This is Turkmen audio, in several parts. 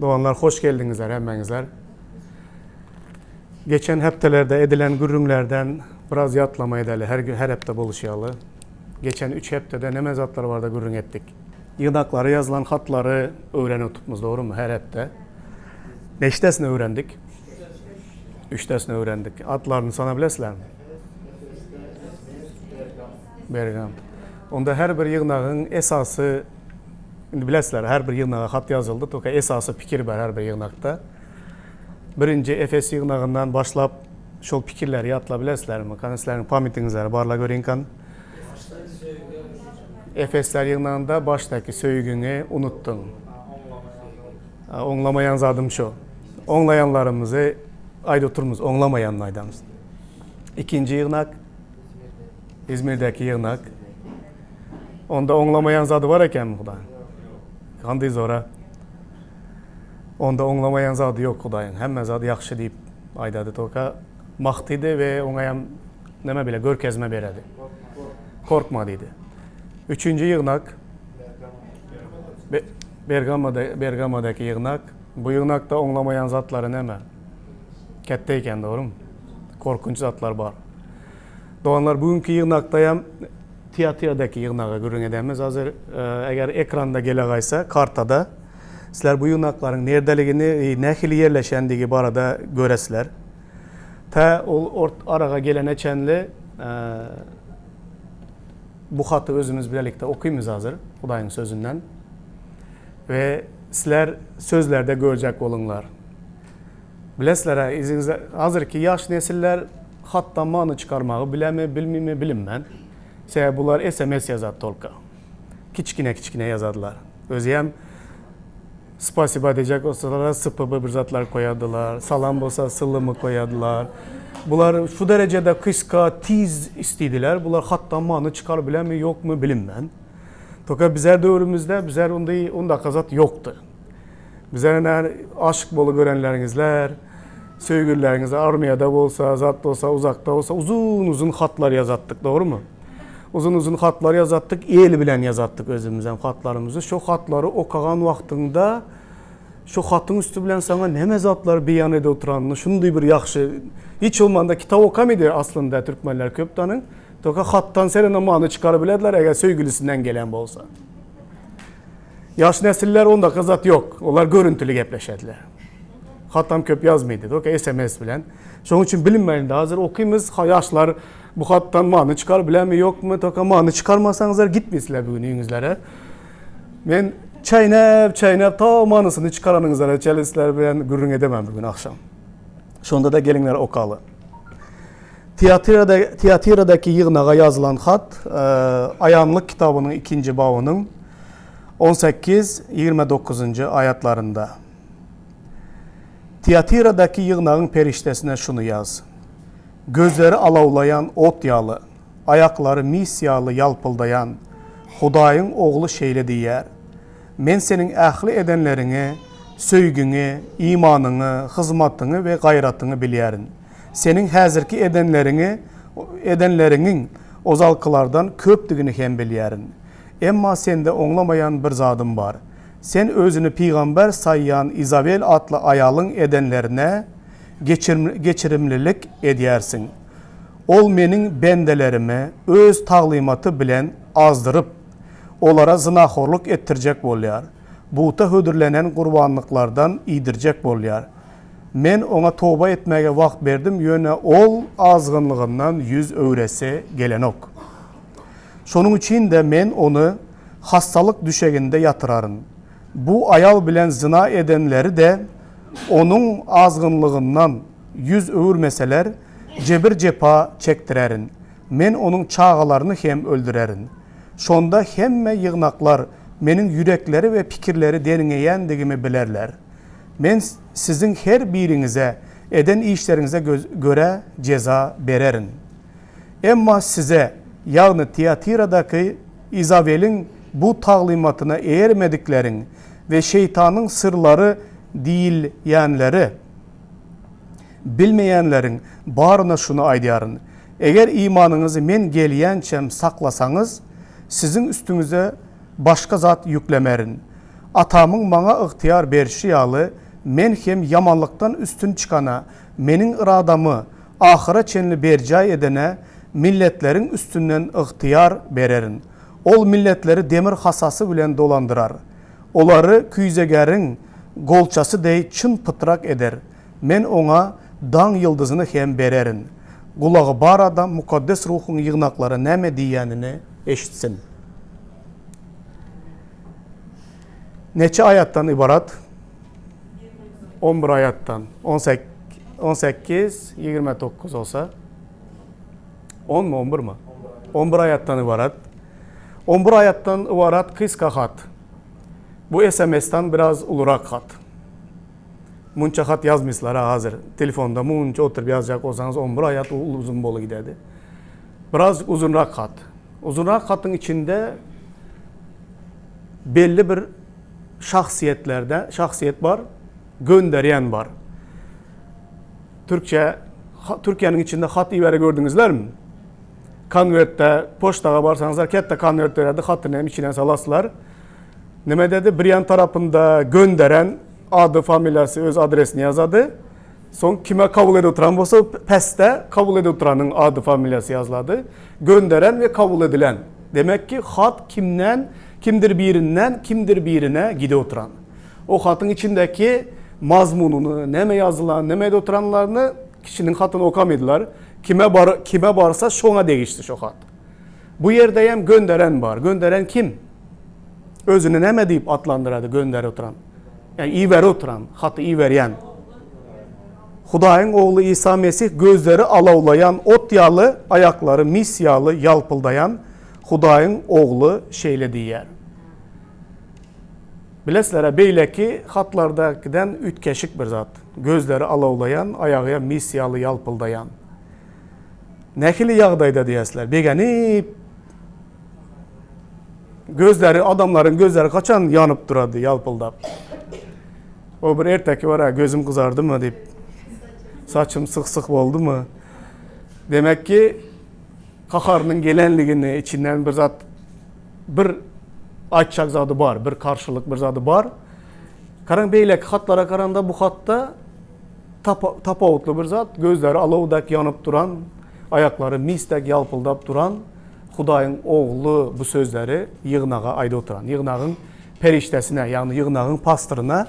Doganlar hoş geldiňizler hemmäňizler. Geçen hepdelerde edilen gürrüňlerden biraz ýatlama edeli her her hepde boluşy ýaly. Geçen üç hepdede neme zatlar barada gürrüň etdik? Ýygnaklara ýazylan hatlary öwrenip otupmyz dogrymy her hepde? Neçdesini öwrendik? Üçdesini öwrendik. Atlaryny sana bilesizlermi? Bergam. Onda her bir ýygnagyň esasy indi bilesizler her bir ýygnaga hat ýazyldy toka esasy pikir bar her bir ýygnakda. Birinji Efes ýygnagyndan başlap şol pikirleri ýatla bilesizlermi? Kany sizleriň pamytyňyzlary barla görýin kan. Efesler ýygnagynda başdaky söýgiňi unutdyň. Oňlamaýan zadym şo. Oňlaýanlarymyzy aýdyp oturmyz, oňlamaýanyny aýdamyz. Ikinji ýygnak Izmirdäki ýygnak. Onda oňlamaýan zady bar ekenmi Hudaýyň? Gandy zora. Onda oňlamaýan zady ýok Hudaýyň. Hemme zady ýagşy diýip aýdady toka. Magtydy we oňa hem näme bile görkezme beredi. Korkma diýdi. Üçünji ýygnak Bergamada Bergamadaky ýygnak. Bu ýygnakda oňlamaýan zatlary näme? Ketde eken dogrymy? Korkunç zatlar bar. Doganlar bu günki ýygnakda hem Tiatiradaki ýygnaga gürrüň edemiz. Hazir eger ekranda gele gaýsa kartada sizler bu ýygnaklaryň nerdeligini, nähili ýerleşendigi barada göresizler. Tä ol ort araga gelene çenli bu haty özümiz bilelikde okymyz hazir Hudaýyň sözünden. We sizler sözlerde görjek boluňlar. Bilesizler-ä, yzyňyzda hazirki ýaş nesiller hatda many çykarmagy bilemi, bilmimi bilinmän. Sebäbi bular sms ýazady tolka. Kiçgine-kiçgine ýazadylar. Özüem spasiba diýjek bolsalar spb bir zatlar koýadylar, salam bolsa slymy koýadylar. Bular şu derejede kyska, tiz istidiler. Bular hatda many çykar bilemi, ýokmy bilinmän. Toka bizer döwrümizde bizer undy undaka zat ýokdy. Bize ine aşyk bolup görenleriňizler, söýgülileriňiz armiýada bolsa, zat bolsa, uzakda bolsa uzyn-uzyn hatlar ýazatdyk, dogrumy? Uzyn-uzyn hatlar ýazatdyk, el bilen ýazatdyk özümizem hatlarymyzy. Şo hatlary okagan wagtyňda şo hatyň üsti bilen saňa näme zatlar beýan edip oturanyny şundy bir ýagşy hiç bolmanda kitap okamydy aslynda türkmenler köp tanyň. Toka hatdan serene many çykaryp bilerdiler eger söýgülisinden gelen bolsa. Ýaş nesiller ondaka zat ýok. Olar görüntüli gepleşediler. Hatam köp ýazmaýdy. Doka SMS bilen. Şonuň üçin bilinmeýindi. Hazir okymyz, ýaşlar bu hatdan many çykar bilenmi ýokmy? Toka many çykarmasaňyzlar gitmeýsizler bu gün öýüňizlere. Men çeýnäp, çeýnäp ta manysyny çykaranyňyzlara çenli sizler bilen gürrüň edemem bu gün agşam. Şonda da geliňler okaly. Tiatirada, Tiatiradaky ýygnaga ýazylan hat, Aýanlyk kitabynyň ikinji babynyň 18, 29-njy aýatlarynda. Tiatiradaky ýygnagyň perişdesine şuny ýaz, Gözleri alawlaýan ot ýaly, aýaklary mis ýaly ýalpyldaýan Hudaýyň Ogly şeýle diýýär, Men seniň ähli edenleriňi, söýgiňi, imanyňy, hyzmatyňy we gaýratyňy bilýärin. Seniň häzirki edenleriňi, edenleriňiň ozalkylardan köpdügini hem bilýärin. Emma sende oňlamaýan bir zadym bar. Sen özüni pygamber saýýan Izabel atly aýalyň edenlerine geçirimlilik edýärsiň. Ol meniň bendelerimi öz taglymaty bilen azdyryp, olara zynahorluk etdirjek bolýar, buta hödürlenen gurbanlyklardan iýdirjek bolýar. Men oňa toba etmäge wagt berdim, ýöne ol azgynlygyndan ýüz öwresi gelenok. Şonuň üçin-de men ony hassalyk düşeginde ýatyraryn. Bu aýal bilen zyna edenleri-de onuň azgynlygyndan ýüz öwürmeseler, jebir-jepa çekdirerin. Men onuň çagalaryny hem öldürerin. Şonda hemme ýygnaklar meniň ýürekleri we pikirleri derňeýändigimi bilerler. Men siziň her biriňize eden işleriňize görä jeza bererin. Emma size, ýagny Tiatiradaky Izabeliň bu taglymatyna eýermedikleriň we şeýtanyň syrlary diýilýänleri bilmeýänleriň baryna şuny aýdýaryn, eger imanyňyzy men gelýänçäm saklasaňyz, siziň üstüňize başga zat ýüklemerin. Atamyň maňa ygtyýar berşi ýaly, men hem ýamanlykdan üstün çykana, meniň yradamy ahyra çenli berjaý edene milletleriň üstünden ygtyýar bererin. Ol milletleri demir hasasy bilen dolandyrar. Olary küýzegäriň golçasy deý çyn-pytrak eder. Men oňa daň ýyldyzyny hem bererin. Gulagy bar adam Mukaddes Ruhuň ýygnaklara näme diýýänini eşitsin. Neçe aýatdan ybarat? On bir aýatdan. 18, 29 bolsa. Onmy, on birmi? On bir aýatdan ybarat. On bir aýatdan ybarat kyska hat. Bu SMS-dan biraz ulurak hat. Munça hat ýazmyslar-a hazir. Telefonda munça oturyp ýazjak bolsaňyz on bir aýat uzyn bolup giderdi. Biraz uzynrak hat. Uzynrak hatyň içinde belli bir şahsyýetlerde, şahsyýet bar, gönderýän bar. Türkçe, Türkiýäniň içinde hat ibere gördüňizlermi? Konwertde, poçtaga barsaňyzlar, ketde konwert bererdi, hatyny hem içine salaslar. Nime dedi? Bir ýan tarapynda gönderen ady, familiýasy, öz adresini ýazady. Soň kime kabul edip oturan bolsa, pesde kabul edip oturanyň ady, familiýasy ýazylady. Gönderen we kabul edilen. Demek ki, hat kimden, kimdir birinden, kimdir birine gidip oturan. O hatyň içindäki mazmunyny, näme ýazylan, näme edip oturanlaryny kişiniň hatyny okamydylar. Kime bar, kime barsa şoňa degişli şo hat. Bu ýerde hem gönderen bar. Gönderen kim? Özüni näme diýip atlandyrady gönderip oturan? Ýagny iberip oturan, haty iberýän. Hudaýyň Ogly Isa Mesih gözleri alawlaýan ot ýaly, aýaklary mis ýaly ýalpyldaýan Hudaýyň Ogly şeýle diýýär. Bilesizler-ä, beýleki hatlardakiden üýtgeşik bir zat. Gözleri alawlaýan, aýagy mis ýaly ýalpyldaýan. Nähili ýagdaýda diýesizler? Begenip, gözleri, adamlaryň gözleri haçan ýanyp durady, ýalpyldap? O bir erteki bar-a, gözüm gyzardymy diýip. Saçym syk-syk boldumy? Demek ki, gaharynyň gelenligini içinden bir zat bir aýtjak zady bar, bir garşylyk bir zady bar. Garaň beýleki hatlara garanda bu hatda tapawutly bir zat, gözleri alaw dek ýanyp duran, aýaklary mis dek ýalpyldap duran Hudaýyň Ogly bu sözleri ýygnaga aýdyp oturan. Ýygnagyň perişdesine, ýagny ýygnagyň pastoryna,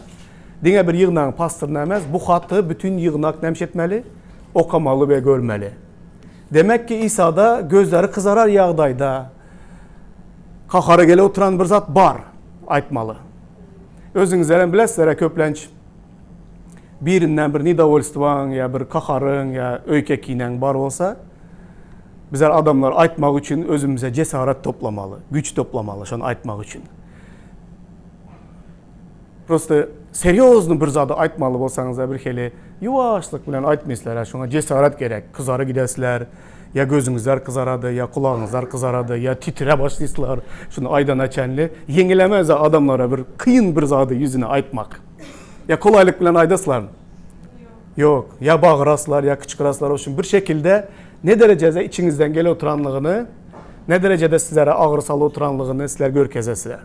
diňe bir ýygnagyň pastoryna emes, bu haty bütin ýygnak näme etmeli? Okamaly we görmeli. Demek ki, Isada gözleri gyzarar ýagdaýda gahary gelip oturan bir zat bar aýtmaly. Özüňizler hem bilesizler, köplenç birinden bir nedowolstwaň ýa bir gaharyň ýa öýke-kinäň bar bolsa, bizler adamlar aýtmak üçin özümize jesaret toplamaly, güýç toplamaly şony aýtmak üçin. Prosta serýozny bir zady aýtmaly bolsaňyzlar bir hili ýuwaşlyk bilen aýtmaýslar, şoňa jesaret gerek. Gyzara gidesizler, ýa gözüňizler gyzarady, ýa gulagyňyzlar gyzarady, ýa titre başlaýslar. Şuny aýdana çenli ýeňilemez adamlara bir kyn bir zady ýüzüne aýtmak. Ýa kolaýlyk bilen aýdaslarmy? Ýok. Ýa bagyraslar, ýa kyçkyraslar. Oşun bir şekilde ne derejede içiňizden gelip oturanlygyny, ne derejede sizlere agyr salyp oturanlygyny sizler görkezesizler.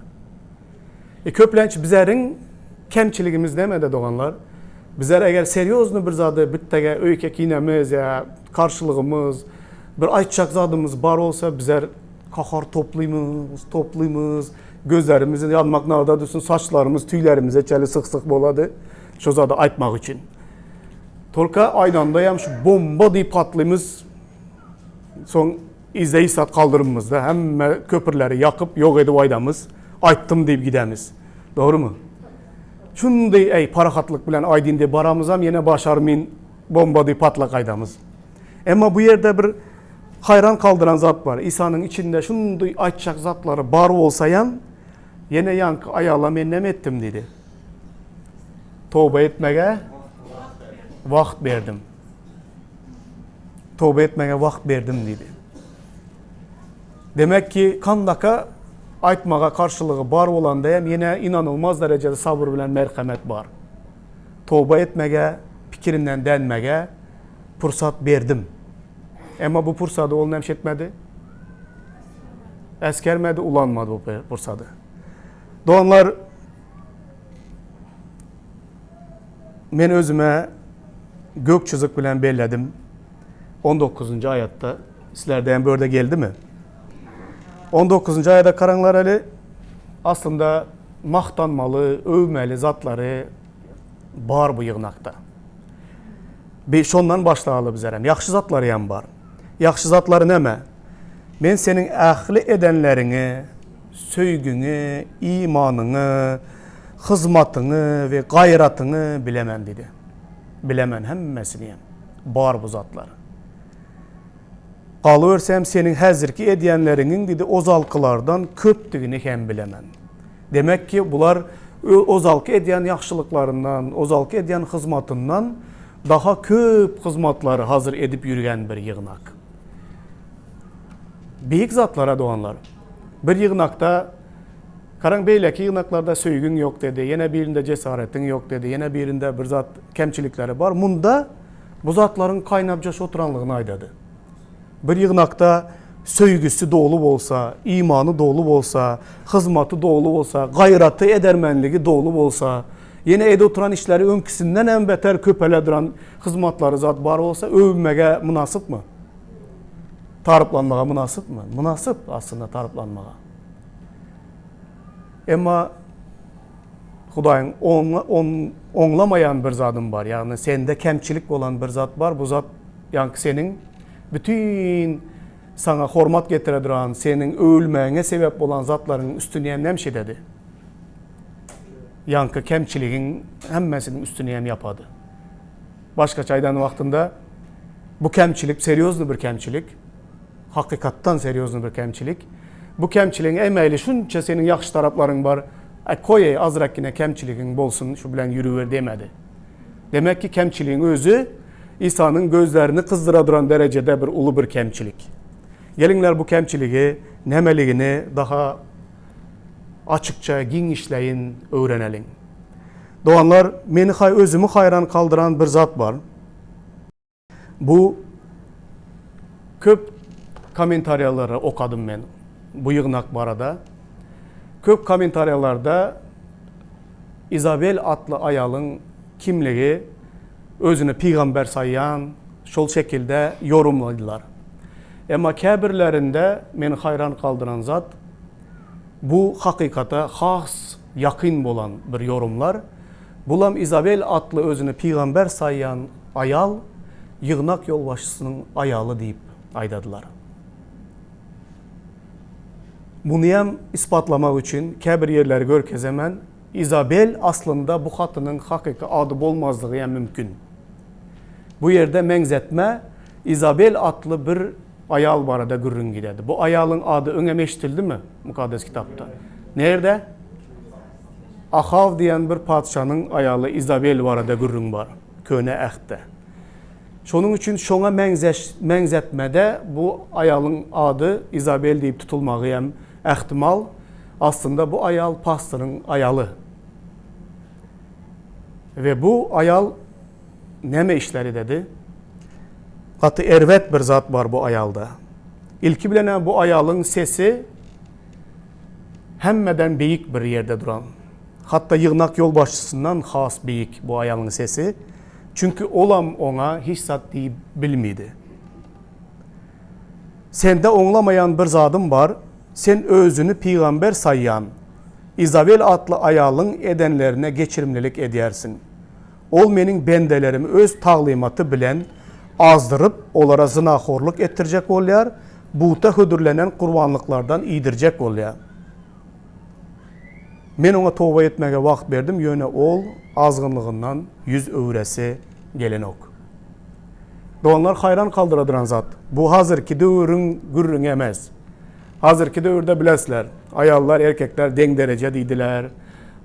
E köplenç bizleriň kemçiligimiz nämede doganlar? Bizler eger serýozny bir zady bitdege öýke kinemiz ýa garşylygymyz, bir aýtjak zadymyz bar bolsa bizler kahar toplymyz, toplymyz, gözlerimiz ýanmak nada düşsün, saçlarymyz tüýlerimize çenli syk-syk bolady şo zady aýtmak üçin. Tolka aýdanda hem şu bomba diýip patlymyz, soň Yzda hiç zat galdyrmymyzda hemme köprüleri ýakyp ýok edip aýdamyz, aýtdym diýip gidemiz. Dogrymy? Şundy eý parahatlyk bilen aýdyn diýip baramyzam ýene başarmyn bomba diýip patlak aýdamyz. Emma bu ýerde bir haýran galdyran zat bar. Isanyň içinde şundy aýtjak zatlary bar bolsaýam ýene ýaňky aýala men näme etdim diýdi. Toba etmege wagt berdim. Toba etmäge wagt berdim diýdi. Demek ki, kandaka aýtmaga garşylygy bar bolanda hem ýene inanylmaz derejede sabyr bilen merhemet bar. Toba etmege, pikirinden dänmege pursat berdim. Emma bu pursady ol näme etmedi? Äsgermedi, ulanmady bu pursady. Doganlar, Men özüme gök çyzyk bilen belledim. On dokuzynjy aýatda sizlerde hem börde geldimi? On dokuzynjy aýada karaňlar eli aslynda magtanmaly, öwmeli zatlary bar bu ýygnakda. Bi şondan başlaly bizerem. Ýagşy zatlary hem bar. Ýagşy zatlary näme? Men seniň ähli edenleriňi, söýgiňi, imanyňy, hyzmatyňy we gaýratyňy bilemen diýdi. Bilemen hemmesini hem. Bar bu zatlar. Galyberse hem seniň häzirki edýänleriňiň diýdi ozalkylardan köpdügini hem bilemen. Demek ki bular ozalky edýän ýagşylyklaryndan, ozalky edýän hyzmatyndan daha köp hyzmatlary hazir edip ýürgen bir ýygnak. Beýik zatlara doganlar. Bir ýygnakda Garaň beýleki ýygnaklarda söýgiň ýok dedi, ýene birinde jesaretiň ýok dedi, ýene birinde bir zat kemçilikleri bar. Munda bu zatlaryň kaýnap joşup oturanlygyny aýdady. Bir ýygnakda söýgüsi doly bolsa, imany doly bolsa, hyzmaty doly bolsa, gaýraty, edermenligi doly bolsa, ýene edip oturan işleri öňküsinden hem beter köpele duran hyzmatlary zat bar bolsa öwünmege mynasypmy? Taryplanmaga mynasypmy? Mynasyp aslynda taryplanmaga. Emma Hudaýyň oňlamaýan bir zadym bar, ýagny sende kemçilik bolan bir zat bar, bu zat ýaňky seniň bütin saňa hormat getire duran, seniň öwülmäňe sebäp bolan zatlaryň üstüni hem näme şededi? Ýaňky kemçiligiň hemmesiniň üstüni hem ýapady. Başgaça aýdan wagtynda bu kemçilik serýozny bir kemçilik. Hakykatdan serýozny bir kemçilik. Bu kemçiligiň emäýli şunça seniň ýagşy taraplaryň bar. Aý koýaý azrakgine kemçiligiň bolsun şu bilen ýürüber demedi. Demek ki kemçiligiň özi Isanyň gözlerini gyzdyra duran derejede bir uly bir kemçilik. Geliňler bu kemçiligi nämeligini daha açykça giňişleýin öwreneliň. Doganlar meni özümi haýran kaldyran bir zat bar. Bu köp kommentariýalary okadym men bu ýygnak barada. Köp kommentariýalarda Izabel atly aýalyň kimligi özüni pygamber saýýan şol şekilde ýorumladylar. Emma käbirlerinde meni haýran galdyran zat bu hakykata has ýakyn bolan bir ýorumlar. Bulam Izabel atly özüni pygamber saýýan aýal ýygnak ýolbaşçysynyň aýaly diýip aýdadylar. Munyam ispatlamak üçin käbir ýerleri görkezemen, Izabel aslynda bu hatynyň hakyky ady bolmazlygy hem mümkin. Bu ýerde meňzetme Izabel atly bir aýal barada gürrüň gidedi. Bu aýalyň ady öňem eşidildimi Mukaddes Kitapda? Nirde? Ahaw diýen bir patyşanyň aýaly Izabel barada gürrüň bar Köne Ähtde. Şonuň üçin şoňa meňzeş meňzetmede bu aýalyň ady Izabel diýip tutulmagy hem ähtimal. Aslynda bu aýal pastoryň aýaly. We bu aýal näme işler ededi? Gaty erbet bir zat bar bu aýalda. Ilki bilen bu aýalyň sesi Hemmeden beýik bir ýerde duran, hatda ýygnak ýolbaşçysyndan has beýik bu aýalyň sesi, çünki olam oňa hiç zat diýip bilmidi. Sende oňlamaýan bir zadym bar, sen özüni pygamber saýýan Izabel atly aýalyň edenlerine geçirimlilik edýärsiň. Ol meniň bendelerimi öz taglymaty bilen azdyryp, olara zynahorlyk etdirjek bolýar, buta hödürlenen gurbanlyklardan iýdirjek bolýar. Men oňa toba etmäge wagt berdim, ýöne ol azgynlygyndan ýüz öwüresi gelenok. Doganlar haýran galdyradyran zat, bu hazirki döwüriň gürrüňi emes. Hazirki döwürde bilesizler, aýallar, erkekler deň dereje diýdiler.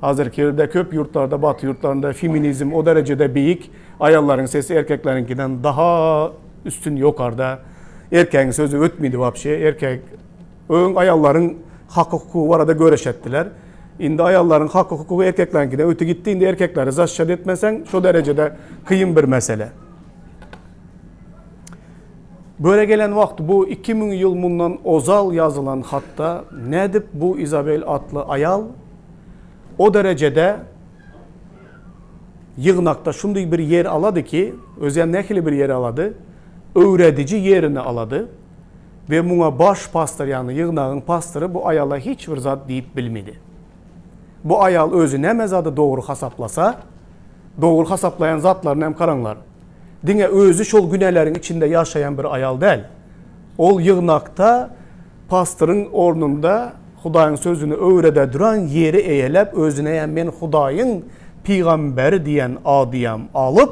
Hazirki ýerde köp ýurtlarda, baty ýurtlarynda feminizm o derejede beýik, aýallaryň sesi erkekleriňkiden daha üstün ýokarda. Erkegiň sözi ötmedi wapşe. Erkek öň aýallaryň haky-hukugy barada göreş etdiler. Indi aýallaryň haky-hukugy erkekleriňkiden öte gitdi. Indi erkekleri zaşşat etmeseň, şo derejede kyn bir mesele. Böre gelen wagt bu 2000 ýyl mundan ozal ýazylan hatda nädip bu Izabel atly aýal o derejede. ýygnakda şunday bir ýer alady ki, özem nähili bir ýer alady? Öwrediji ýerini alady we muňa baş pastor, ýagny ýygnagyň pastory bu aýala hiç bir zat diýip bilmedi. Bu aýal özi näme zady dogry hasaplasa, dogry hasaplaýan zatlaryny hem garaňlar. Diňe özi şol günäleriň içinde ýaşaýan bir aýal däl. Ol ýygnakda pastoryň ornunda Hudaýyň sözüni öwrede duran ýeri eýeläp, özüneýem men Hudaýyň pygamberi diýen adyýam alyp,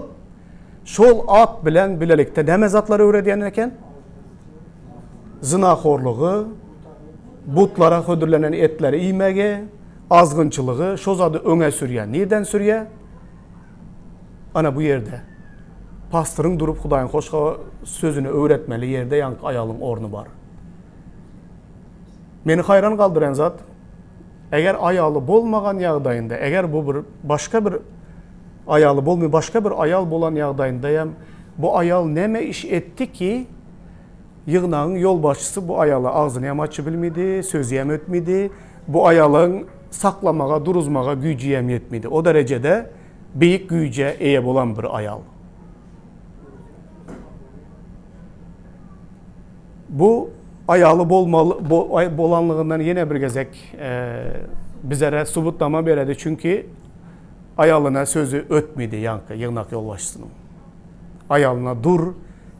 şol at bilen bilelikde näme zatlary öwredýän eken? Zynahorlygy, butlara hödürlenen etleri iýmegi, azgynçylygy, şo zady öňe sürýär. Nirden sürýär? Ana bu ýerde. Pastyryň durup Hudaýyň hoş sözüni öwretmeli ýerde ýaňky aýalyň orny bar. Meni haýran galdyran zat, eger aýaly bolmagan ýagdaýynda, eger bu bir başga bir aýaly bolmy, başga bir aýal bolan ýagdaýynda hem bu aýal näme iş etdi ki, ýygnagyň ýolbaşçysy bu aýala agzyny hem açyp bilmedi, sözi hem ötmedi, bu aýalyň saklamaga, duruzmaga güýji hem ýetmedi. O derejede beýik güýje eýe bolan bir aýal. Bu aýaly bolmaly bolanlygyndan ýene bir gezek bizlere subutnama beredi, çünki aýalyna sözi ötmedi ýaňky ýygnak ýolbaşçysynyň. Aýalyna dur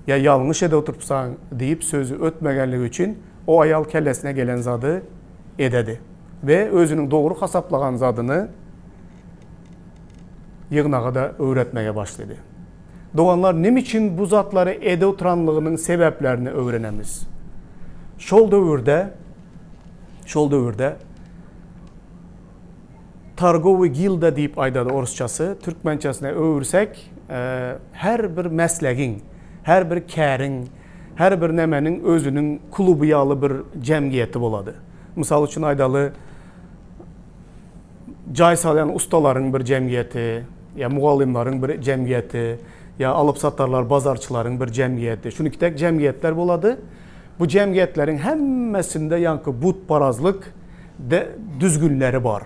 ýa ýalňyş edip oturypsaň diýip sözi ötmegenligi üçin o aýal kellesine gelen zady ededi we özüniň dogry hasaplagan zadyny ýygnaga-da öwretmege başlady. Doganlar neme üçin bu zatlary ede oturanlygynyň sebäplerini öwrenemiz. Şol döwürde şol döwürde Targowy gilda diýip aýdady orsçasy, türkmençesine öwürsek, her bir meslegiň, her bir käriň, her bir nemeniň özüniň kluby ýaly bir jemgyýeti bolady. Mysal üçin aýdaly, jaý salýan ustalaryň bir jemgyýeti, ýa mugallymlaryň bir jemgyýeti, ýa alyp-satarlar, bazarçylaryň bir jemgyýeti. Şuniki tek jemgyýetler bolady. Bu jemgyýetleriň hemmesinde ýaňky butparazlyk de düzgünleri bar.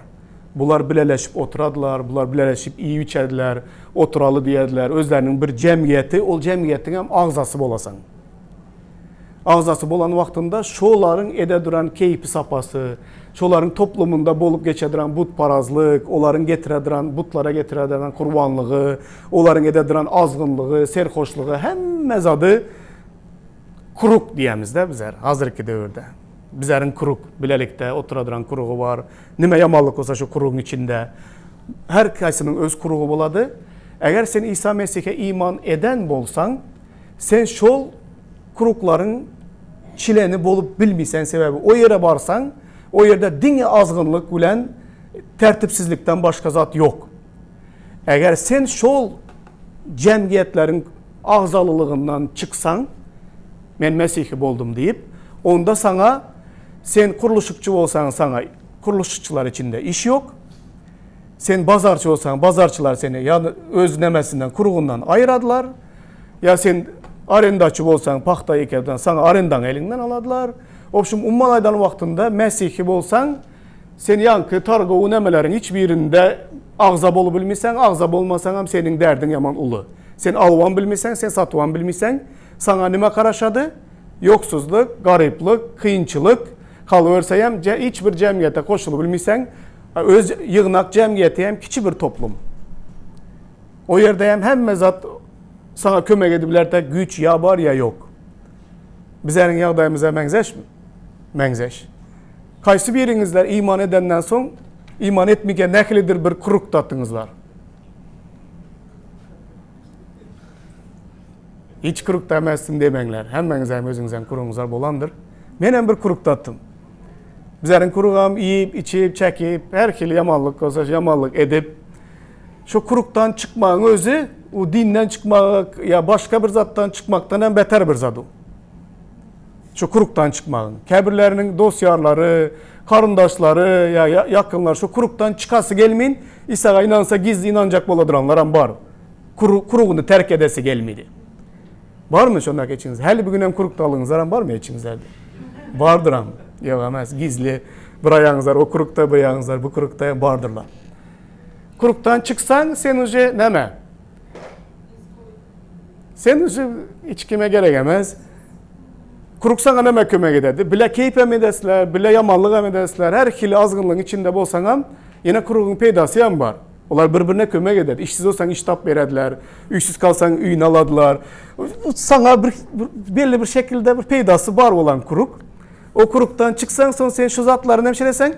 Bular bileleşip oturadylar, bular bileleşip iýip-içerdiler, oturaly diýerdiler. Özleriniň bir jemgyýeti, ol jemgyýetiň hem agzasy bolasaň. Agzasy bolan wagtynda şolaryň ede duran keýpi-sapasy, şolaryň toplumynda bolup geçe duran butparazlyk, olaryň getire duran, butlara getire duran gurbanlygy, olaryň ede duran azgynlygy, serhoşlygy hemme zady Kruk diýemizde bizler hazirki döwürde. Bizleriň kruk bilelikde otura duran krugy bar. Nime ýamanlyk bolsa şu krugyň içinde. Her kaýsynyň öz krugy bolady. Eger sen Isa Mesihe iman eden bolsaň, sen şol kruklaryň çileni bolup bilmisen sebäbi o ýere barsaň, o ýerde diňe azgynlyk bilen tertipsizlikden başga zat ýok. Eger sen şol jemgyýetleriň agzalylygyndan çyksaň, men mesihi boldum diýip, onda saňa sen gurluşykçy bolsaň saňa gurluşykçylar içinde iş ýok. Sen bazarçy bolsaň bazarçylar seni ýa öz nemesinden kurugyndan aýyradylar. Ýa sen arendaçy bolsaň pagta ekerden saňa arendaňy eliňden aladylar. Obşim umuman aýdan wagtynda mesihi bolsaň Sen ýaňky targowy nemeleriň hiç birinde agza bolubilmiseň, agza bolmasaňam seniň derdiň ýaman uly. Sen alybam bilmiseň, sen satybam bilmiseň, saňa nime garaşady? Ýoksuzlyk, garyplyk, kynçylyk, galyberseýem hiç bir jemgyýete goşulybilmiseň, öz ýygnak jemgyýeti hem kiçi bir toplum. O ýerde hem hemme zat saňa kömek edibiler tek güýç ýa bar ýa ýok. Bizleriň ýagdaýymyza meňzeşmi? Meňzeş. Kaýsy biriňizler iman edenden soň, iman etmige nähilidir bir krukdatyňyzlar? Hiç krukda emesdim demeňler. Hemmeňiz hem özüňizden krugyňyzlar bolandyr. Men hem bir krukdatdym. Bizleriň krugam iýip, içip, çekip, her hili ýamanlyk bolsa ýamanlyk edip, şu krukdan çykmagyň özi o dinden çykmak ýa başga bir zatdan çykmakdan hem beter bir zat o. Şu krukdan çykmagyň. Käbirleriniň dost-ýarlary, garyndaşlary ýa ýakynlary şu krukdan çykasy gelmeýin, Isaga ynansa gizli ynanjak boladyranlaram bar. Krugyny terk edesi gelmedi. Barmy şondaky içiňizde? Häli bu günem krukdalygyňyzlaram barmy içiňizlerde? Bardyram. Ýok emes, gizli bir aýagyňyzlar o krukda, bir aýagyňyzlar bu krukda bardyrlar. Krugdan çyksaň sen uje näme? Sen uje hiç kime gerek emez. Krug saňa näme kömek ederdi? Bile keýp hem edesler, bile ýamanlyk hem edesler. Her hili azgynlygyň içinde bolsaňam, ýene krugyň peýdasy hem bar. Olar bir-birine kömek ederdi. Işsiz bolsaň iş tapyp berediler. Üýsüz kalsaň üýüni aladylar. Saňa bir, bir belli bir şekilde bir peýdasy bar bolan krug. O krugdan çyksaň soň sen şu zatlary näme şedeseň?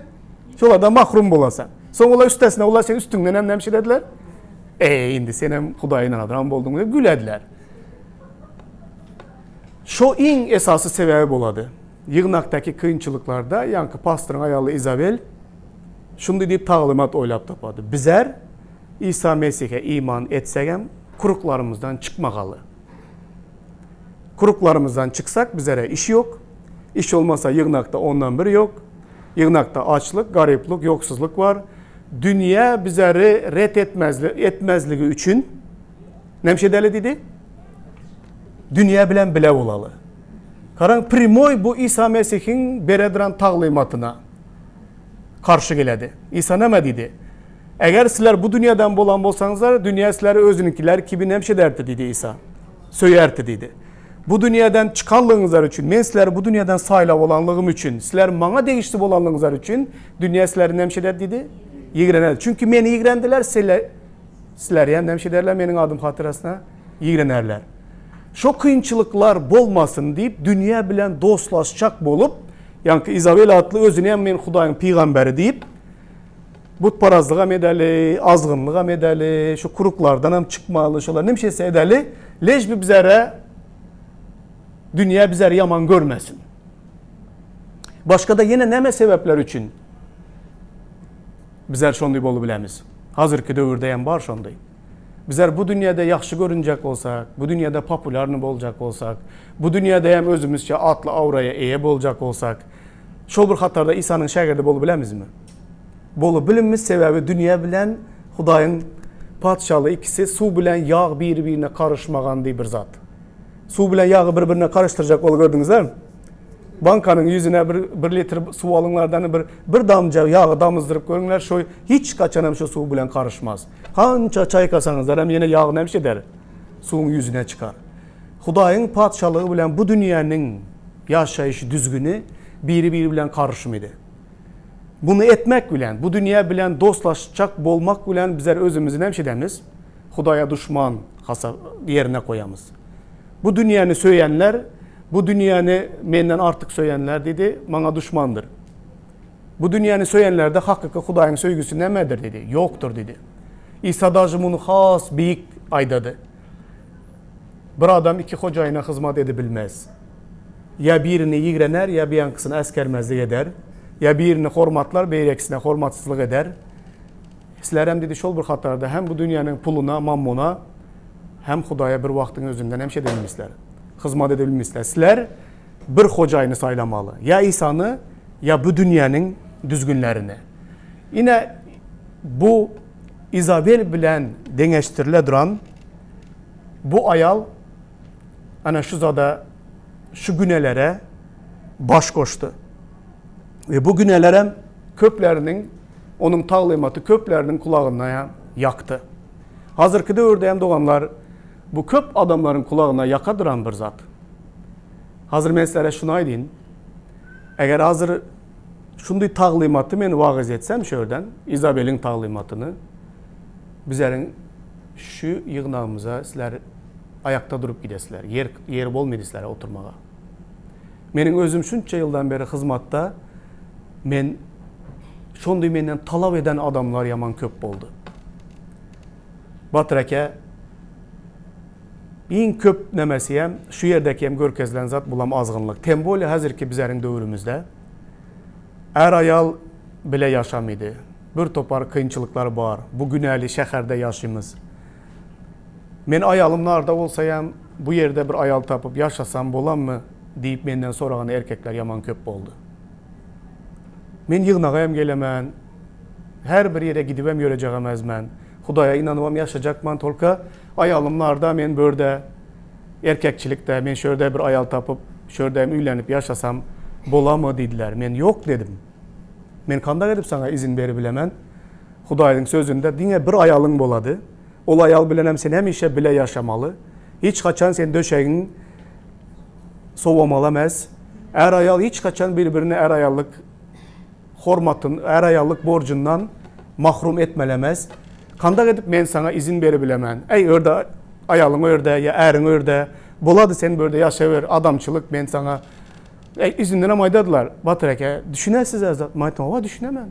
Şolardan mahrum bolasaň. Soň olar üstesine olar seň üstüňden hem näme şedediler? Eý, indi sen hem Hudaýa ynanadram bolduň diýip gülediler. Şo iň esasy sebäbi bolady. Ýygnakdaky kynçylyklarda ýaňky pastoryň aýaly Izabel şundy diýip taglymat oýlap tapady. Bizler Isa Mesihe iman etsegem kruglarymyzdan çykmagaly. Kruglarymyzdan çyksak bizlere iş ýok. Iş bolmasa ýygnakda ondan bir ýok. Ýygnakda açlyk, garyplyk, ýoksuzlyk bar. Dünýä bizleri ret etmezli, etmezligi üçin näme edeli diýdi? Dünýä bilen bile bolaly. Garaň, primoý bu Isa Mesihiň beredran taglymatyna garşy geledi. Isa näme diýdi? Eger sizler bu dünýäden bolan bolsaňyzlar, dünýä sizleri özüniňkiler kibi näme ederdi diýdi Isa. Söýerdi diýdi. Bu dünýäden çykanlygyňyzlar üçin, men sizleri bu dünýäden saýlap alanlygym üçin, sizler maňa degişli bolanlygyňyzlar üçin dünýä sizleri näme eder diýdi? Ýigrener. Çünki meni ýigrendiler, sizleri hem näme ederler meniň adym hatyrasyna? Ýigrenerler. Şo kynçylyklar bolmasyn diýip, dünýä bilen dostlaşjak bolup, ýaňky Izabel atly özüni hem men Hudaýyň pygamberi diýip, butparazlygam edeli, azgynlygam edeli, şu kruglardanam çykmaly, şolar näme şeýse edeli, lež bi bizere dünýä bizeri ýaman görmesin. Başga-da ýene näme sebäpler üçin bizler şondy bolup bilemiz? Hazirki döwürde hem bar şondy. Bizler bu dünýäde ýagşy görünjek bolsak, bu dünýäde populýarny boljak bolsak, bu dünýäde hem özümizçe atly abraýa eýe boljak bolsak, şol bir hatarda Isanyň şägirdi bolup bilemizmi? Bolup bilinmiz, sebäbi dünýä bilen Hudaýyň Patyşalygy ikisi suw bilen ýag biri-birine garyşmagan diý bir zat. Suw bilen ýagy bir-birine garyşdyrjak bolup gördüňizlermi? Bankanyň ýüzüne bir, bir litr suw alyňlardan bir, bir damja ýagy damyzdyryp görüňler, şo hiç haçan hem şo suw bilen garyşmaz. Kança çaýkasaňyzlar hem ýene ýag näme eder? Suwuň ýüzüne çykar. Hudaýyň Patyşalygy bilen bu dünýäniň ýaşaýyş düzgüni biri-biri bilen garyşmydy. Muny etmek bilen, bu dünýä bilen dostlaşjak bolmak bilen bizler özümizi näme edemiz? Hudaýa duşman hasap ýerine goýamyz. Bu dünýäni söýenler, bu dünýäni menden artyk söýenler diýdi, maňa duşmandyr. Bu dünýäni söýenlerde hakyky Hudaýyň söýgüsi nämedir diýdi? Ýokdur diýdi. Isa daže muny has beýik aýdady. Bir adam iki hojaýyna hyzmat edibilmez. Ýa birini ýigrener, ýa beýankysyny äsgermezlik eder. Ýa birini hormatlar, beýlekisine hormatsyzlyk eder. Sizlerem diýdi, şol bir hatarda hem bu dünýäniň puluna, mammona, hem Hudaýa bir wagtyň özünde näme edebilmisler? Hyzmat edebilmisler. Sizler bir hojaýyny saýlamaly. Ýa Isany, ýa bu dünýäniň düzgünlerini. Ine, bu Izabel bilen deňeşdirile duran bu aýal ana şu zada, şu günelere baş goşdy. We bu günelerem köpleriniň, onuň taglymaty köpleriniň kulagyna ýakdy. Hazirki döwürde hem doganlar, bu köp adamlaryň kulagyna ýaka duran bir zat. Hazir men sizlere şuny aýdyn. Eger hazir şundy taglymaty men wagyz etsem şu ýerden, Izabeliň taglymatyny, bizleriň şu ýygnagymyza sizler aýakda durup gidesizler. Ýer, ýer bolmaýdy sizlere oturmaga. Meniň özüm şunça ýyldan beri hyzmatda men şondy menden talap eden adamlar ýaman köp boldy. Batyr eke iň köp nemesi hem şu ýerdeki hem görkezilen zat bulam azgynlyk. Tem bolýa häzirki bizeriň döwrümizde är-aýal bile ýaşamydy. Bir topar kynçylyklar bar. Bu günäli şäherde ýaşymyz. Men aýalym narda bolsaýam, bu ýerde bir aýal tapyp ýaşasam bolammy? diýip menden soragan erkekler ýaman köp boldy. Men ýygnaga hem gelemen, her bir ýere gidibem ýörejegem men. Hudaýa ynanybam ýaşajakman, tolka aýalym narda, men börde, erkekçilikde, men şu ýerde bir aýal tapyp, şu ýerde hem öýlenip ýaşasam bolamy diýdiler. Men ýok dedim. Men kandak edip saňa izin beribilemen? Hudaýyň sözünde diňe bir aýalyň bolady. Ol aýal bilen hem sen hemişe bile ýaşamaly. Hiç haçan sen döşegiň sowamaly emes. Är-aýal hiç haçan bir-birine är-aýallyk hormatyn, är-aýallyk borjundan mahrum etmeli emes. Kandak edip men saňa izin beribilemen. Äý örde aýalyň örde ýa äriň örde. Bolady sen bu ýerde ýaşaber, adamçylyk men saňa. Äý izindenem aýdadylar. Batyr eke, düşünesiz zat. Men aýtdym, hawa düşünemen.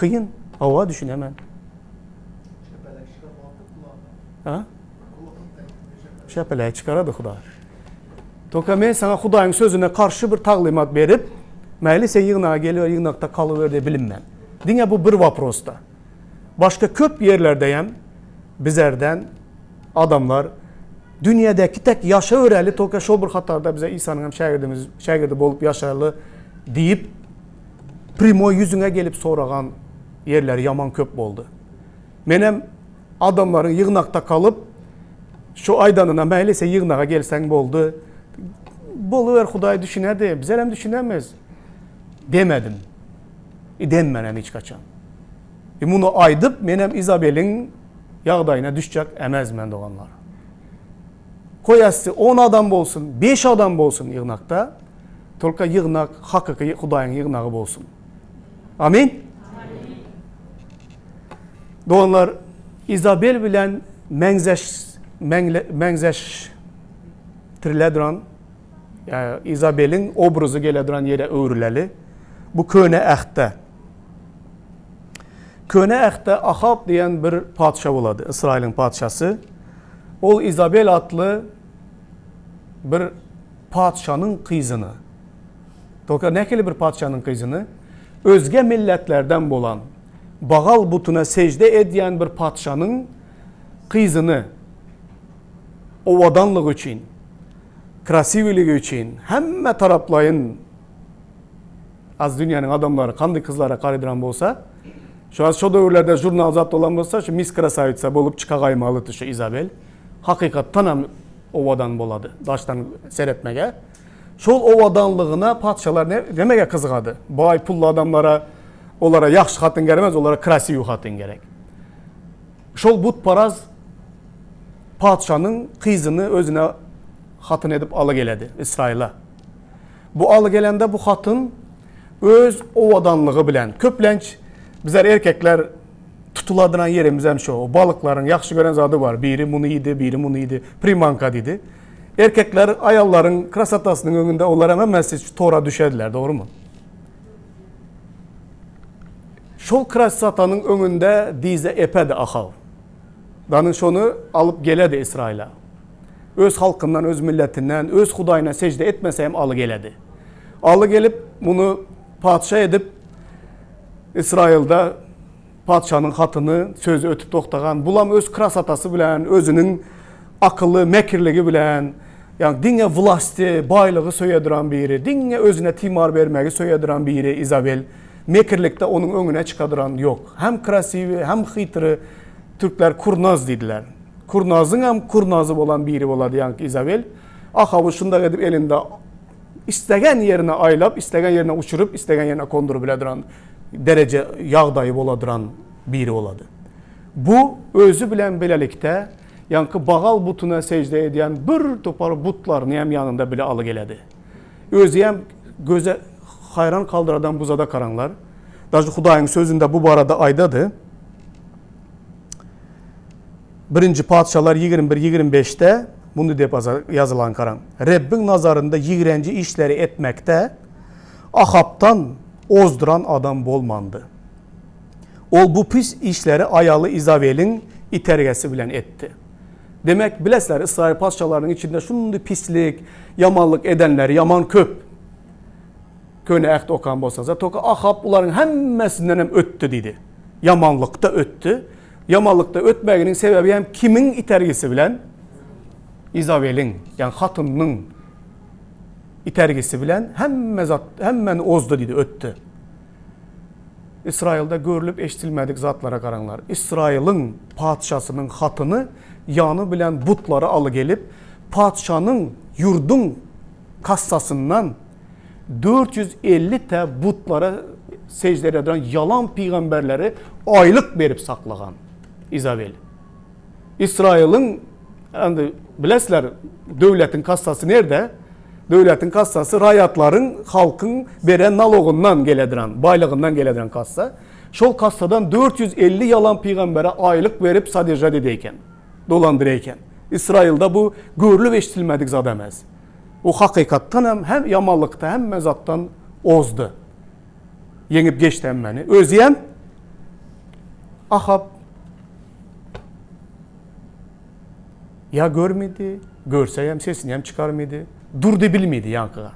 Kyn, hawa düşünemen. Şepelek çykarmalydy kulagyndan. Ha? Şepelek çykarady Hudaý. Toka men saňa Hudaýyň sözüne garşy bir taglymat berip, mäli sen ýygnaga geliber, ýygnakda kalyber diýip bilinmen. Diňe bu bir waprosda. Başga köp ýerlerde hem bizerden adamlar dünýädäki tek ýaşawereli, toka şol bir hatarda bize Isanyň hem şägirdimiz, şägirdi bolup ýaşaly diýip primoý ýüzüňe gelip soragan ýerleri ýaman köp boldy. Menem adamlaryň ýygnakda galyp, şu aýdanyna mäli sen ýygnaga gelseň boldy. Boluber Hudaý düşünedi, bizerem düşünemiz demedim. Demmenem hiç haçan. E muny aýdyp menem Izabeliň ýagdaýyna düşjek emezmen doganlar. Koýasy 10 adam bolsun, 5 adam bolsun ýygnakda, tolka ýygnak hakyky Hudaýyň ýygnagy bolsun. Amin. Doganlar, Izabel bilen meňzeş meňzeş tirile duran Izabeliň obrazy gele duran ýere öwrüleli. Bu köne ähtde. Köne ähtde Ahab diýen bir patyşa bolady, Ysraýylyň patyşasy. Ol Izabel atly bir patyşanyň gyzyny, Toka nähili bir patyşanyň gyzyny, özge milletlerden bolan, Bagal butuna sežde edýän bir patyşanyň gyzyny owadanlygy üçin, krasiwiligi üçin hemme taraplaýyn az dünýäniň adamlary kandy gyzlara garaýdyran bolsa, şu az şo döwürlerde žurnal zat bolan bolsa, şu Miss Krasawica bolup çykagaýmalydy şu Izabel. Hakykatdanam owadan bolady daşdan seretmege. Şol owadanlygyna patyşalar nämege gyzygady? Baý pully adamlara olara ýagşy hatyn gerek emes, olara krasiwy hatyn gerek. Şol butparaz patyşanyň gyzyny özüne hatyn edip aly geledi Ysraýyla. Bu aly gelende bu hatyn öz owadanlygy bilen köplenç bizler erkekler tutuladyran ýerimiz hem şo. Balyklaryň ýagşy gören zady bar. Biri muny iýdi, biri muny iýdi. Primanka diýdi. Erkekler aýallaryň krasotasynyň öňünde olar hem hemmesi tora düşediler, dogrumy? Şol krasotanyň öňünde dize epedi Ahaw. Danyň şony alyp geledi Ysraýyla. Öz halkyndan, öz milletinden, öz Hudaýyna sežde etmese hem aly geledi. Aly gelip, muny patyşa edip, Ysraýylda Patyşanyň hatyny sözi ötüp togtagan. Bulam öz krasotasy bilen, özüniň akyly, mekirligi bilen, ýagny diňe wlasty, baýlygy söýeduran biri, diňe özüne timar bermegi söýeduran biri Izabel. Mekirlikde onuň öňüne çykaduran ýok. Hem krasiwi, hem hytry türkler kurnaz diýdiler. Kurnazyň hem kurnazy bolan biri bolady ýaňky Izabel. Ahaby şundak edip elinde islegen ýerine aýlap, islegen ýerine uçuryp, islegen ýerine konduryp bileduran dereje ýagdaýy boladyran biri bolady. Bu özi bilen bilelikde ýaňky Bagal butuna sežde edýän bir topar butlaryny hem ýanynda bile aly geledi. Özi hem göze haýran kaldyradan bu zada garaňlar. Daže Hudaýyň sözünde bu barada aýdady. Birinji Patyşalar 21 25-de muny diýip ýazylan garaň. Rebbiň nazarynda ýigrenji işleri etmekde Ahapdan ozduran adam bolmandy. Ol bu pis işleri aýaly Izabeliň itergesi bilen etdi. Demek, bilesizler, Ysraýyl patyşalarynyň içinde şundy pislik, ýamanlyk edenleri ýaman köp. Köne Äht okan bolsaňyzlar, toka Ahap bularyň hemmesinden hem ötdi diýdi. Ýamanlykda ötdi. Ýamanlykda ötmeginiň sebäbi hem kimiň itergisi bilen? Izabeliň, ýagny hatynynyň itergisi bilen hemme zat, hemmeni ozdy diýdi, ötdi. Ysraýylda görlüp eşidilmedik zatlara garaňlar. Ysraýylyň patyşasynyň hatyny ýany bilen butlary aly gelip, patyşanyň ýurduň kassasyndan 450 tä butlara sejde edýän ýalan pygamberleri aýlyk berip saklagan Izabel. Ysraýylyň indi bilesizler döwletiň kassasy nerde? Döwletiň kassasy raýatlaryň, halkyň beren nalogyndan gelediran, baýlygyndan gelediran kassa. Şol kassadan 450 ýalan pygambere aýlyk berip sadežat edeýken, dolandyraýken. Ysraýylda bu görlüp eşidilmedik zat emes. O hakykatdan hem hem ýamanlykda hemme zatdan ozdy. Ýeňip geçdi hemmeni. Özüem Ahab ýa görmedi, görse hem sesini hem çykarmady, durdy bilmedi ýaňkyga.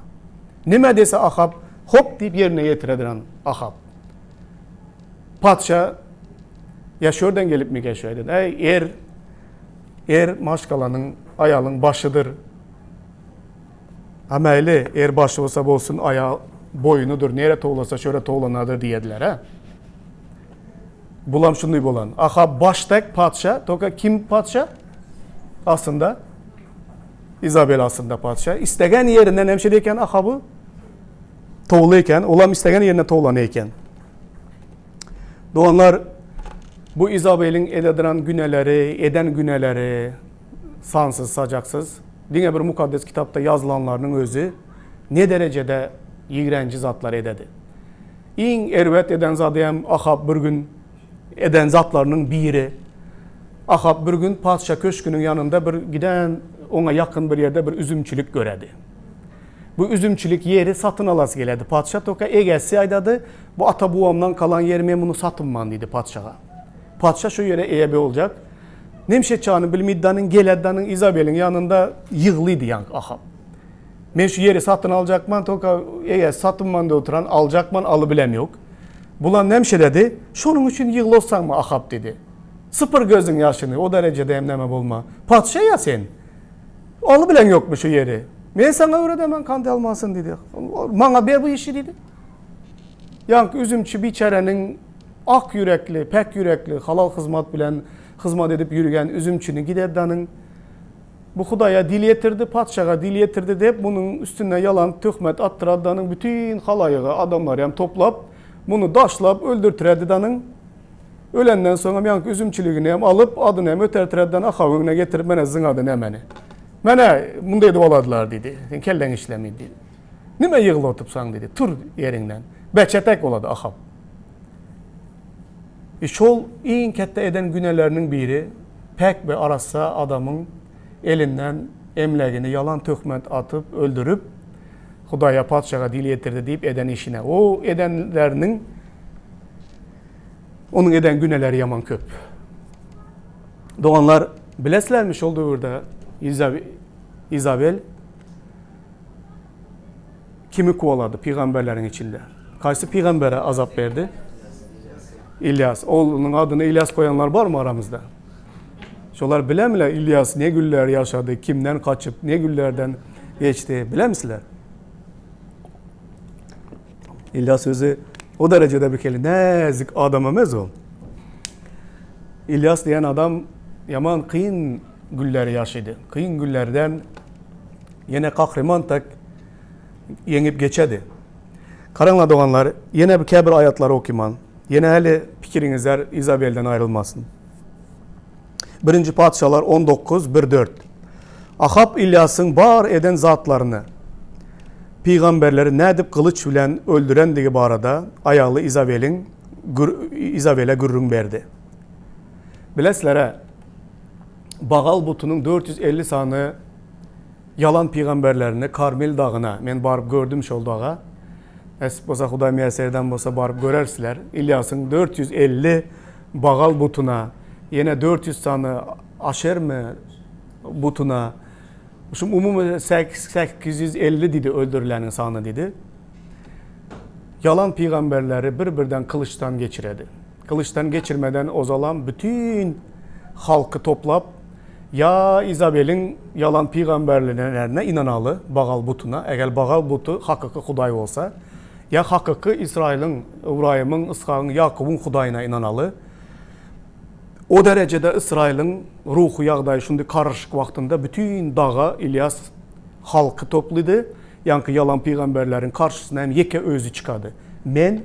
Nime dese Ahab, hop diýip ýerine ýetirediren Ahab. Patyşa ýa şörden gelipmikä şu aýdan. Äý, er er maşgalanyň, aýalyň başydyr. A mäli, er başy bolsa bolsun, aýal boýnudyr, nere towlasa şöre towlanadyr diýediler, hä? Bulam şunday bolan. Ahab baş tek patyşa, toka kim patyşa? Aslynda Izabel aslynda patyşa. Istegen ýerinden hemşe eken Ahaby towly eken, olam istegen ýerine towlany eken. Doganlar, bu Izabeliň edediran güneleri, eden güneleri sansyz, sajaksyz. Diňe bir mukaddes kitapda ýazylanlarynyň özi ne derejede ýigrenji zatlar ededi. Iň erbet eden zady hem Ahab bir gün eden zatlarynyň biri. Ahab bir gün patyşa köşgüniň ýanynda bir giden oňa ýakyn bir ýerde bir üzümçilik göredi. Bu üzümçilik ýeri satyn alasy geledi. Patyşa toka egesi aýdady, bu ata-bubamdan kalan ýer men muny satynman diýdi patyşaga. Patyşa şu ýere eýe boljak. Nemşeçany bilmidanyň geledanyň Izabeliň ýanynda ýyglydy ýaňky Ahab. Men şu ýeri satyn aljakman, toka eýesi satynman diýip oturan, aljakman, alybilem ýok. Bulam nemşeledi, şonuň üçin ýyglotsaňmy Ahab diýdi. Sypyr gözüň ýaşyny, o derejede hem näme bolma. Patyşa ýa sen. Alybilen ýokmy şu ýeri? Men saňa öwredemen kandy almasyn diýdi. Maňa ber bu işi diýdi. Ýaňky üzümçi biçäräniň ak ýürekli, päk ýürekli, halal hyzmat bilen hyzmat edip ýürgen üzümçini gideddanyň Bu Hudaýa dil ýetirdi, patyşaga dil ýetirdi diýip, munuň üstüne ýalan töhmet atdyrady-danyň bütin halaýygy, adamlary hem toplap, muny daşlap öldürtiredi-danyň. Ölenden soň hem ýaňky üzümçiligini hem alyp, adyny hem ötertiredi-dan Ahabyň öňüne getirip, Mene zyňady nämeni. Mene, munday edip aladylar diýdi. Sen kelläň işlemedi diýdi. Nime ýyglyp oturpsaň diýdi. Tur ýeriňden. Beçetek bolady Ahab. E şol iň ketde eden güneleriniň biri päk we arassa adamyň elinden emlägini ýalan töhmet atyp öldürip Hudaýa patyşaga dil ýetirdi diýip eden işine. O edenleriniň onuň eden güneleri ýaman köp. Doganlar bilesizlermi şol döwürde Izabel Kimi kowalady pygamberleriň içinde? Haýsy pygambere azap berdi? Ilýas. Oglunyň adyny Ilýas goýanlar barmy aramyzda? Şolar bilemle Ilýas ne günler ýaşady, kimden gaçyp, ne günlerden geçdi, bilemisiler? Ilýas özi o derejede bir keli näzik adam emez ol. Ilýas diýen adam ýaman kyn günleri ýaşady. Kyn günlerden Ýene gahryman tak ýeňip geçedi. Garaňlar doganlar, ýene bir käbir aýatlary okyman. Ýene häli pikiriňizler Izabelden aýrylmasyn. Birinji Patyşalar 19, 1, 4. Ahap Ylýasyň bar eden zatlaryny, pygamberleri nädip gylyç bilen öldürendigi barada aýaly Izabeliň Izabele gürrüň berdi. Bilesizler-ä, Bagal butunyň 450 sany ýalan pygamberlerini Karmel dagyna, men baryp gördüm şol daga. Nesip bolsa Hudaý miýesser eden bolsa baryp görersizler. Ilýasyň 450 Bagal butuna, ýene 400 sany Aşermi butuna, şu umumy 850 diýdi öldürileniň sany diýdi. Ýalan pygamberleri bir-birden gylyçdan geçiredi. Gylyçdan geçirmeden ozalam bütin halky toplap, Ýa Izabeliň ýalan pygamberlerine ynanaly, Bagal butuna, eger Bagal buty hakyky Hudaý bolsa, ýa hakyky Ysraýylyň, Ybraýymyň, Yshagyň, Ýakubyň Hudaýyna ynanaly. O derejede Ysraýylyň ruhy ýagdaýy şundy garyşyk wagtynda bütin daga Ylýas halky toplydy, ýaňky ýalan pygamberleriň garşysyna hem ýeke özi çykady. Men.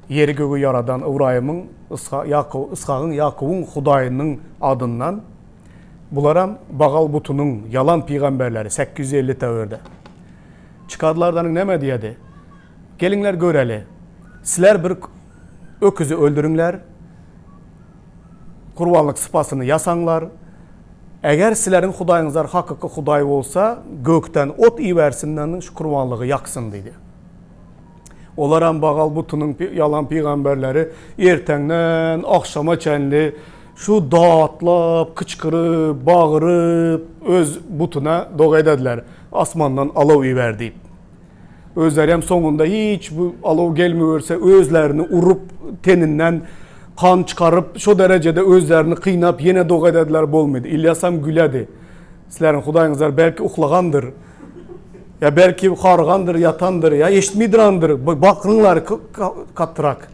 Ýeri-gögi ýaradan Ybraýymyň, Yshagyň, Ýakubyň Hudaýynyň adyndan, bularam Bagal butunyň ýalan pygamberleri, 850 töwirde. Çykardylardanyň näme diýedi? Geliňler göreli. Sizler bir öküzi öldüriňler, gurbanlyk sypasyny ýasaňlar. Eger sizleriň Hudaýyňyzlar hakyky Hudaý bolsa, gökden ot ibersin-de, şu gurbanlygy ýaksyn diýdi. Olaram Bagal butunyň ýalan pygamberleri erteňden agşama çenli şu datlap, kyçkyryp, bagyryp, öz butuna doga edediler, Asmandan alaw iber diýip. Özlerem soňunda hiç bu alaw gelmiberse özlerini urup, teninden kan çykaryp, şo derejede özlerini kynap ýene doga edediler bolmady. Ilýasam güledi. Sizleriň Hudaýyňyzlar belki uklagandyr. Ýa belki hargandyr, ýatandyr, ýa eşitmidirandyr. Bakyňlar katrak.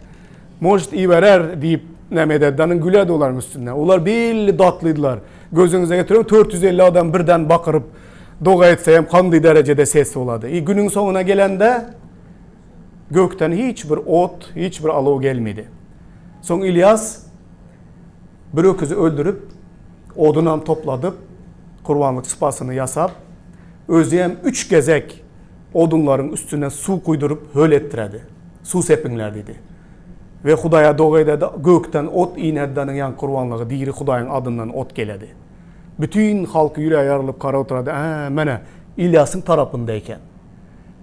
Может iberer diýip näme ededi, danyň güledi olaryň üstünden. Olar belli datlydylar. Gözüňize getiriň 450 adam birden bakyryp doga etse hem kandy derejede ses bolady. I günüň soňuna gelende gökden hiç bir ot, hiç bir alow gelmedi. Soň İlyas bir öküzi öldürip, odunam topladyp, kurbanlyk sypasyny ýasap, özi hem üç gezek odunlaryň üstüne suw guýduryp höl etdiredi. Suw sepiňler diýdi. We Hudaýa doga ededi, gökden ot inedi danyň ýaňky kurbanlygy diri Hudaýyň adyndan ot geledi. Bütin halk ýüregi ýarylyp gara oturady, Ä, mene, Ilýasyň tarapynda eken.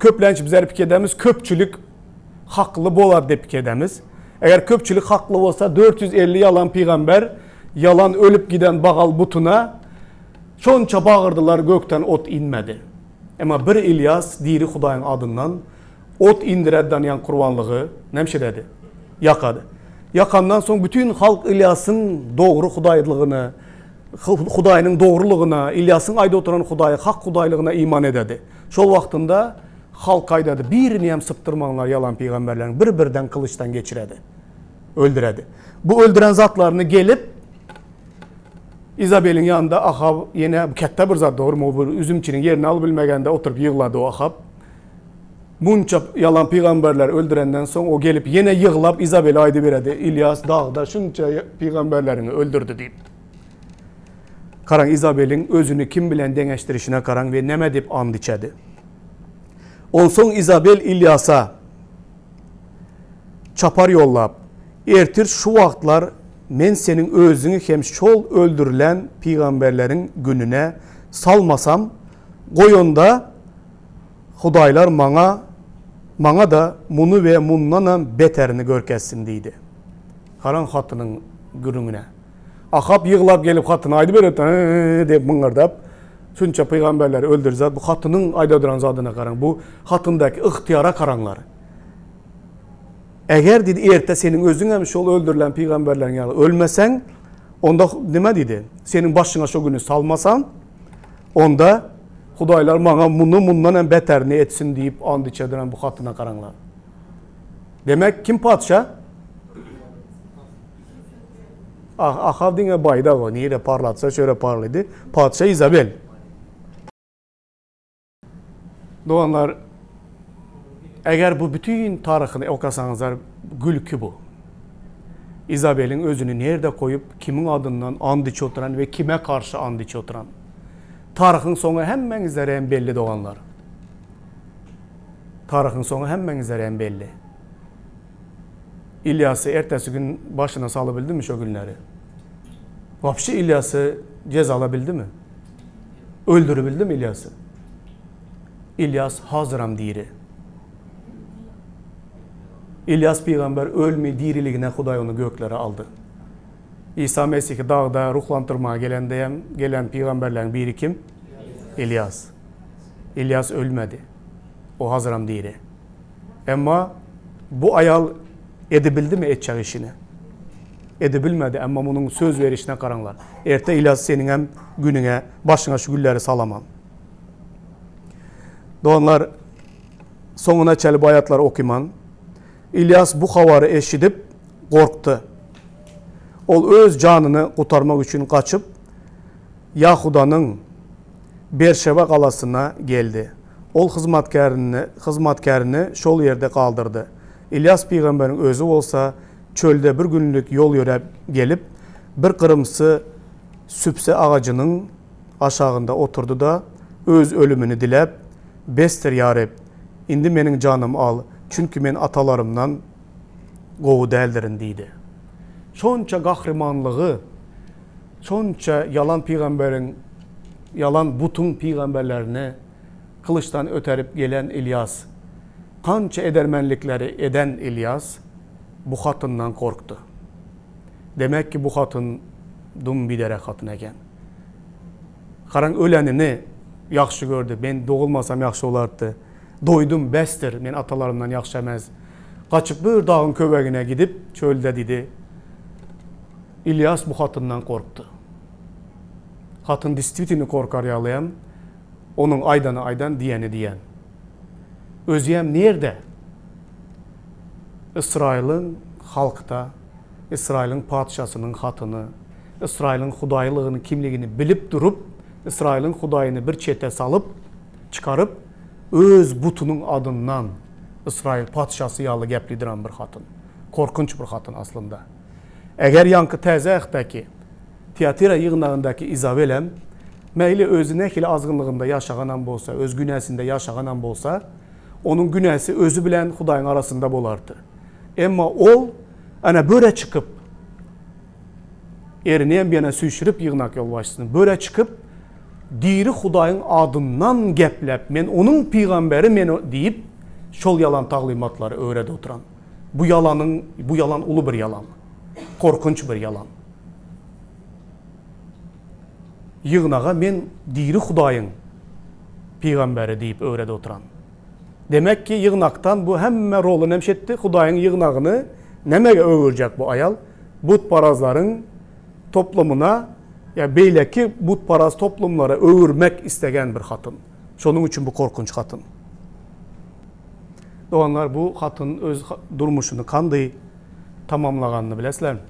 Köplenç bizler pikir edemiz, köpçülik hakly bolar diýip pikir edemiz. Eger köpçülik hakly bolsa, 450 ýalan pygamber ýalan ölüp giden Bagal butuna şonça bagyrdylar, gökden ot inmedi. Emma bir Ilýas diri Hudaýyň adyndan ot indiredi danýan kurbanlygy nämşededi? Ýakady. Ýakandan soň bütin halk Ilýasyň dogry Hudaýlygyny, Hudaýynyň dogrulygyna, Ilýasyň aýdyp oturan Hudaýy hak Hudaýlygyna iman ededi. Şol wagtynda halk aýdady, birini hem sypdyrmaňlar ýalan pygamberleriň bir-birden gylyçdan geçiredi. Öldüredi. Bu öldüren zatlaryny gelip Izabeliň ýanynda Ahab ýene bu kätde bir zat dogrymy o bir üzümçiniň ýerini alyp bilmegende oturyp ýyglady o Ahab. Munça ýalan pygamberleri öldürenden soň o gelip ýene ýyglap Izabele aýdyberedi, Ilýas dagda şunça pygamberleriňi öldürdi diýip. Garaň Izabeliň özüni kim bilen deňeşdirişine garaň we näme diýip and içedi. Onsoň Izabel Ilýasa çapar ýollap, Ertir şu wagtlar men seniň özüňi hem şol öldürilen pygamberleriň gününe salmasam, goý onda hudaýlar maňa, maňa-da muny we mundanam beterini görkezsin diýdi. Garaň hatynyň gürrüňine. Ahap ýyglap gelip hatyny aýdyp beripdir, Hä-hä-hä diýip myňňyrdap, şunça pygamberleri öldürdi zat. Bu hatynyň aýda duran zadyna garaň. Bu hatyndaky ygtyýara garaňlar. Eger diýdi, erte seniň özüň hem şol öldürilen pygamberleriň ýaly ölmeseň, onda nime diýdi? Seniň başyňa şo güni salmasam, onda hudaýlar maňa muny mundan hem beterini etsin diýip and içediren bu hatyna garaňlar. Demek kim patyşa? Ah, Ahaw diňe baýdak o, nire parlatsa şöyle parlydy. Patyşa Izabel. Doganlar, eger bu bütün taryhyny okasaňyzlar, gülki bu. Izabeliň özüni nirde koýup, kimiň adyndan and içip oturan we kime garşy and içip oturan. Taryhyň soňy hemmäňizlere hem belli doganlar. Taryhyň soňy hemmäňizlere hem belli. Ilýasy ertesi gün başyna salybildimi şo günleri? Wapşe Ilýasy jezalabildimi? Öldüribildimi Ilýasy? Ilýas hazyram diri. Ilýas pygamber ölmi diriligine Hudaý ony göklere aldy. Isa Mesihi dagda ruhlandyrmaga gelende hem gelen pygamberleriň biri kim? Ilýas. Ilýas ölmedi. O hazyram diri. Emma bu aýal edibildimi etjek işini? Edibilmedi, emma munuň söz berişine garaňlar. Erte Ilýas seniňem günüňe, başyňa şu gülleri salaman. Doganlar, soňuna çenli bu aýatlary okyman. Ilýas bu habary eşidip, gorkdy. Ol öz janyny gutarmak üçin gaçyp, Ýahudanyň Berşeba galasyna geldi. Ol hyzmatkärini, hyzmatkärini şol ýerde galdyrdy. Ylýas pygamberiň özi bolsa çölde bir günlük ýol ýöräp gelip, bir gyrymsy sübse agajynyň aşagynda oturdy-da, öz ölümini diläp, Besdir, ýa Reb, indi meniň janymy al, çünki men atalarymdan gowy däldirin diýdi. Şonça gahrymanlygy, şonça ýalan pygamberiň, ýalan butuň pygamberlerini gylyçdan öterip gelen Ylýas, kança edermenlikleri eden Ylýas bu hatyndan gorkdy. Demek ki, bu hatyn dum biderek hatyn eken. Garaň ölenini ýagşy gördi. Men dogulmasam ýagşy bolardy. Doýdum, besdir, men atalarymdan ýagşy emes. Gaçyp bir dagyň köwegine gidip, çölde diýdi. Ylýas bu hatyndan gorkdy. Hatyn distwitini gorkar ýalyam, onuň aýdany aýdan, diýeni diýen. Özüem nirde? Ysraýylyň halkda, Ysraýylyň patyşasynyň hatyny, Ysraýylyň hudaýlygyny kimligini bilip durup, Ysraýylyň hudaýyny bir çete salyp, çykaryp, öz butunyň adyndan Ysraýyl patyşasy ýaly gepleýdiran bir hatyn. Korkunç bir hatyn aslynda. Eger ýaňky Täze Ähtdäki Tiatira ýygnagyndaky Izabelem, meýli özi nähili azgynlygynda ýaşaganam bolsa, öz günäsinde ýaşaganam bolsa, onuň günäsi özi bilen Hudaýyň arasynda bolardy. Emma ol, ana, böre çykyp, erini hem ýene süýşürip ýygnak ýolbaşçysyny, böre çykyp, diri Hudaýyň adyndan gepläp, men onuň pygamberi men diýip, şol ýalan taglymatlary öwredip oturan. Bu ýalanyň, bu ýalan uly bir ýalan. Gorkunç bir ýalan. Ýygnaga men diri Hudaýyň pygamberi diýip öwredip oturan. Demek ki, ýygnakdan bu hemme roly nemş etdi, Hudaýyň ýygnagyny nämege öwürjek bu aýal? Butparazlaryň toplumyna ýa beýleki butparaz toplumlara öwürmek islegen bir hatyn. Şonuň üçin bu korkunç hatyn. Doganlar, bu hatyn öz durmuşyny kandy tamamlaganyny bilesizlermi?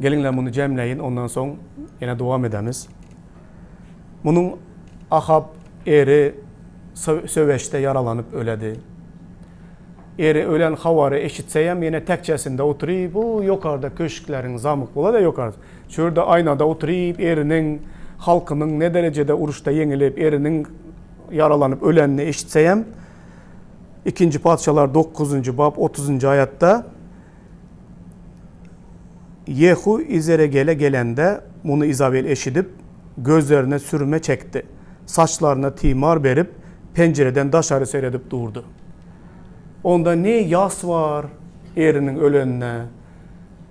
Geliňler muny jemläýin, ondan soň ýene dowam edemiz. Munuň Ahab eri söweşde ýaralanyp öledi. Eri ölen habary eşitseýem ýene tekjesinde oturyp, bu ýokarda köşkleriň zamok bolada ýokarda. Şu ýerde aýnada oturyp eriniň halkynyň ne derejede uruşda ýeňilip, eriniň ýaralanyp ölenini eşitseýem, Ikinji patyşalar dokuzynjy bap otuzynjy aýatda Ýehu Izeregele gelende, muny Izabel eşidip, gözlerine sürme çekdi, saçlaryna timar berip, penjireden daşary seredip durdy. Onda ne ýas bar eriniň ölenine,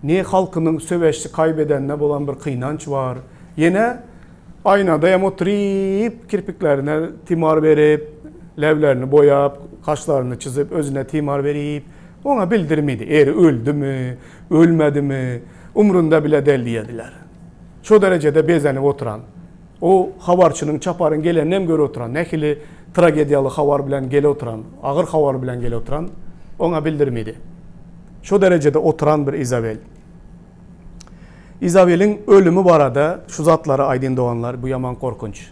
ne halkynyň söweşi kaýbedenine bolan bir kynanç bar. Ýene aýnada hem oturyp, kirpiklerine timar berip, leblerini boýap, kaşlaryny çyzyp, özüne timar berip, Oňa bildirmedi, eri öldümi, ölmedimi, umrunda bile del diýediler. Şo derejede bezenip oturan, o habarçynyň, çaparyň gelenini hem görüp oturan, nähili tragediýaly habar bilen gele oturan, agyr habar bilen gele oturan, oňa bildirmedi. Şo derejede oturan bir Izabel. Izabeliň ölümi barada şu zatlary aýdyn doganlar, bu ýaman gorkunç.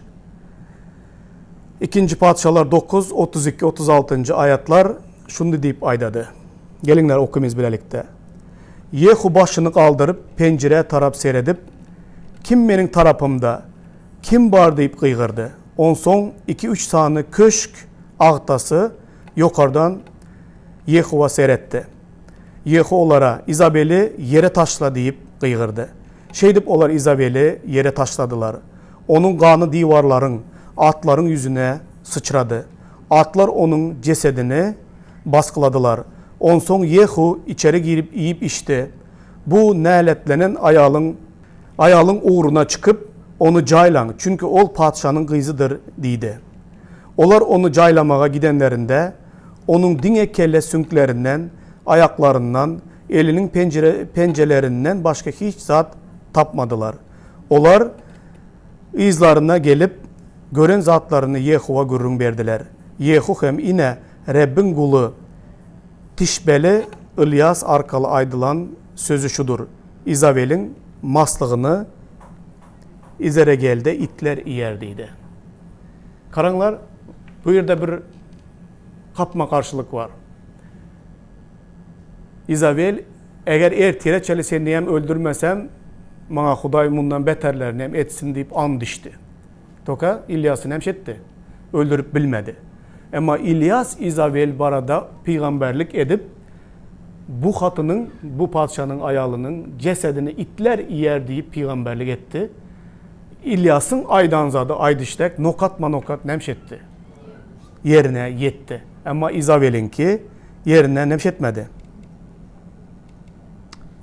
Ikinji Patyşalar 9, 32, 36-njy aýatlar şundy diýip aýdady. Geliňler okymyz bilelikde. Ýehu başyny galdyryp, penjirä tarap seredip, Kim meniň tarapymda? Kim bar diýip gygyrdy. Onsoň iki-üç sany köşk agtasy ýokardan Ýehuwa seretdi. Ýehu olara, Izabeli ýere taşla diýip gygyrdy. Şeýdip olar Izabeli ýere taşladylar. Onuň gany diwarlaryň, atlaryň ýüzüne syçrady. Atlar onuň jesedini basgyladylar. Onsoň Ýehu içeri girip iýip-içdi. Bu näletlenen aýalyň aýalyň ugruna çykyp, ony jaýlaň, çünki ol patyşanyň gyzydyr diýdi. Olar ony jaýlamaga gidenlerinde, onuň diňe kelle süňklerinden, aýaklaryndan, eliniň penjire penjelerinden başga hiç zat tapmadylar. Olar yzlaryna gelip, gören zatlaryny Ýehuwa gürrüň berdiler. Ýehu hem, Ine, Rebbiň guly Tişbeli Ylýas arkaly aýdylan sözi şudur, Izabeliň maslygyny Izeregelde itler iýer diýdi. Garaňlar, bu ýerde bir gapma-garşylyk bar. Izabel, Eger ertire çenli seni hem öldürmesem, maňa Hudaý mundan beterlerini hem etsin diýip and içdi. Toka Ilýasy näme etdi? Öldürip bilmedi. Emma Ilýas Izabel barada pygamberlik edip, bu hatynyň, bu patyşanyň aýalynyň jesedini itler iýer diýip pygamberlik etdi. Ilýasyň aýdan zady aýdyş dek nokatma-nokat näme etdi? Ýerine ýetdi. Emma Izabeliňki ýerine näme etmedi?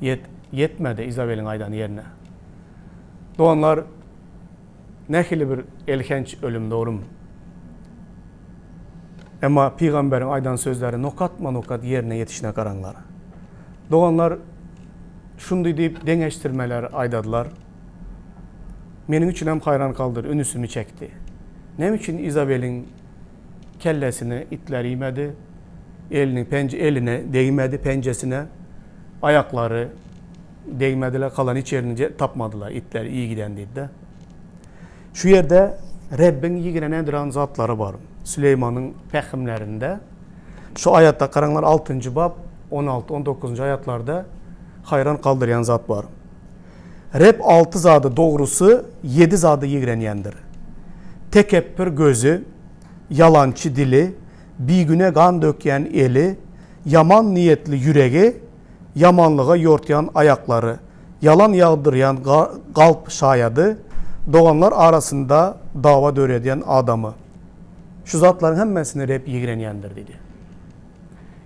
Ýet, ýetmedi Izabeliň aýdany ýerine. Doganlar, nähili bir elhenç ölüm, dogrumy? Emma pygamberiň aýdan sözleri nokatma-nokat ýerine ýetişine garaňlar. Doganlar, şundy diýip deňeşdirmeler aýdadylar. Meniň üçinem haýran galdyr, ünüsimi çekdi. Näme üçin Izabeliň kellesini itler iýmedi, elini penje eline degmedi penjesine, aýaklary degmediler, kalan hiç ýerini tapmadylar, itler iý giden diýdi-de. Şu ýerde Rebbiň ýigrenen duran zatlary bar. Süleýmanyň pähimlerinde şu aýatda garaňlar altynjy bap 16 19-njy aýatlarda haýran galdyrýan zat bar. Reb alty zady, dogrusy, ýedi zady ýigrenýändir. Tekepbir gözi, ýalançy dili, bigüne gan dökýän eli, ýaman niýetli ýüregi, ýamanlyga ýortýan aýaklary, ýalan ýagdyrýan galp şaýady, doganlar arasynda dawa döredýän adamy. Şu zatlaryň hemmesini Reb ýigrenýändir diýdi.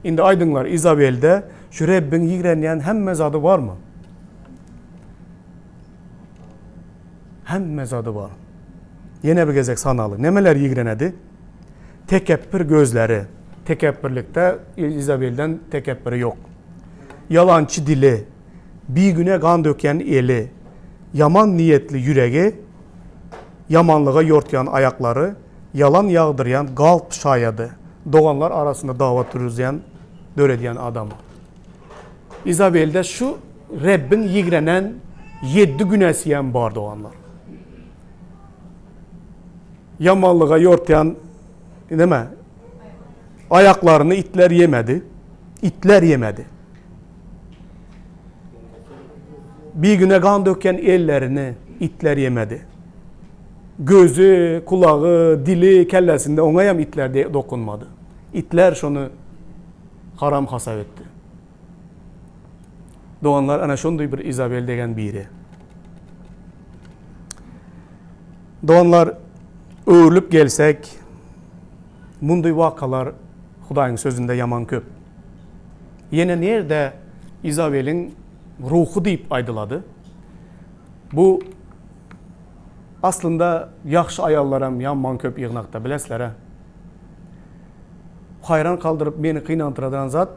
Indi aýdyňlar, Izabelde şu Rebbiň ýigrenýän hemme zady barmy? Hemme zady bar. Ýene bir gezek sanaly. Nemeler ýigrenedi? Tekepbir gözleri. Tekepbirlikde Izabelden tekepbiri ýok. Ýalançy dili, bigüne gan dökýän eli, ýaman niýetli ýüregi, ýamanlyga ýortýan aýaklary, ýalan ýagdyrýan galp şaýady, doganlar arasynda dawa turuzýan, döredýän adamy. Izabelde şu Rebbiň ýigrenen ýeddi günäsiyem bar doganlar. Ýamanlyga ýortýan neme? Aýaklaryny itler ýemedi. Itler ýemedi. Bigüne gan dökýän ellerini itler ýemedi. Gözi, kulagy, dili, kellesinde oňa hem itler dokunmady. Itler şony haram hasap etdi. Doganlar, ana şonday bir Izabel degen biri. Doganlar, öwrülip gelsek, munday wakalar Hudaýyň sözünde ýaman köp. Ýene nirde Izabeliň ruhy diýip aýdylady. Bu aslynda ýagşy aýallaram ýaman köp ýygnakda bilesler-ä. Haýran galdyryp meni gynandyradan zat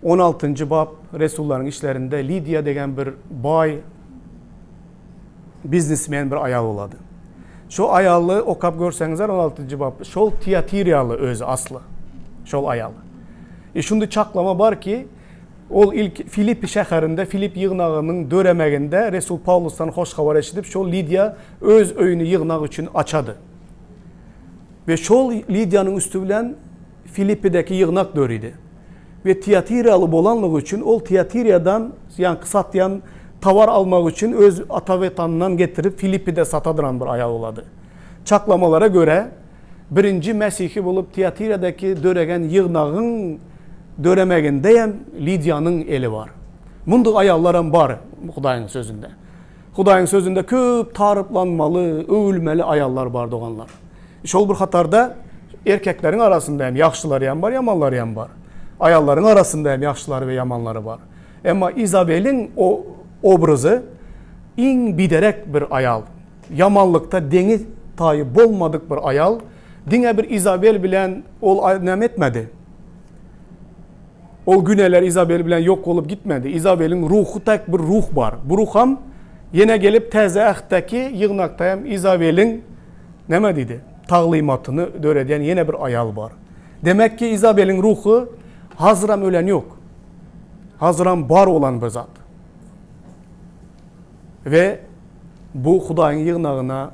16-njy bap Resullaryň işlerinde Lidiýa degen bir baý biznesmen bir aýal bolady. Şo aýaly okap görseňizler 16-njy bap şol Tiatiriýaly özi asly. Şol aýal. E şunda çaklama bar ki, ol ilk Filipi şäherinde Filip ýygnagynyň döremeginde Resul Pawlusdan hoş habar eşidip şol Lidiýa öz öýüni ýygnak üçin açady. We şol Lidiýanyň üsti bilen Filipidäki ýygnak döredi. We Tiatiriýaly bolanlygy üçin ol Tiatiriýadan ýaňky satýan towar almak üçin öz ata wetanyndan getirip Filipide satadyran bir aýal bolady. Çaklamalara görä, birinji mesihi bolup Tiatiriýadaki döregen ýygnagyň döremeginde hem Lidiýanyň eli bar. Mundyg aýallaram bar Hudaýyň sözünde. Hudaýyň sözünde köp taryplanmaly, öwülmeli aýallar bar doganlar. Şol bir hatarda erkekleriň arasynda hem ýagşylary hem bar, ýamanlary hem bar. Aýallaryň arasynda hem ýagşylary we ýamanlary bar. Emma Izabeliň o obrazy iň biderek bir aýal. Ýamanlykda deňi taýy bolmadyk bir aýal. Diňe bir Izabel bilen ol näme etmedi? Ol güneler Izabel bilen ýok bolup gitmedi. Izabeliň ruhy tek bir ruh bar. Bu ruham ýene gelip Täze Ähtdäki ýygnakda hem Izabeliň näme diýdi? Taglymatyny döredýän ýene bir aýal bar. Demek ki Izabeliň ruhy hazyram ölen ýok. Hazyram bar bolan bir zat. We bu Hudaýyň ýygnagyna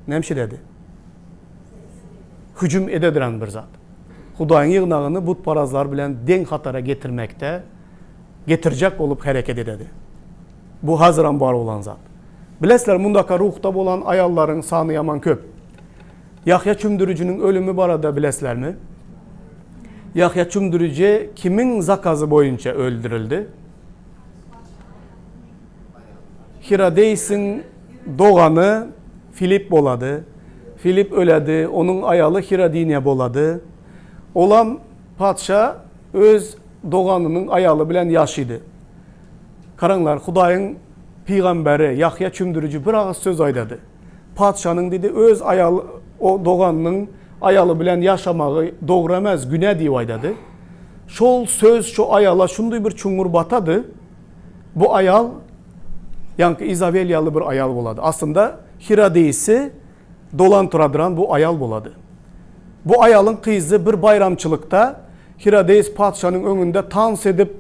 näme şiredi? Hüjüm edediren bir zat. Hudaýyň ýygnagyny butparazlar bilen deň hatara getirmekde, getirjek bolup hereket ededi. Bu hazyram bar bolan zat. Bilesizler, mundaka ruhda bolan aýallaryň sany ýaman köp. Ýahýa çümdürijiniň ölümi barada bilesizlermi? Ýahýa çümdüriji kimiň zakazy boýunça öldürildi? Hirodeýsiň dogany Filip bolady. Filip öledi, onuň aýaly Hirodiniýa bolady. Olam patyşa öz doganynyň aýaly bilen ýaşydy. Garaňlar, Hudaýyň pygamberi Ýahýa çümdüriji bir agyz söz aýdady. Patyşanyň diýdi, öz aýaly, o doganynyň aýaly bilen ýaşamagy dogry emes, günä diýip aýdady. Şol söz şo aýala şunday bir çuňňur batady. Bu aýal ýaňky Izabel ýaly bir aýal bolady. Aslynda Hirodeýsi dolan turadyran bu aýal bolady. Bu aýalyň gyzy bir baýramçylykda Hirodeýs patyşanyň öňünde tans edip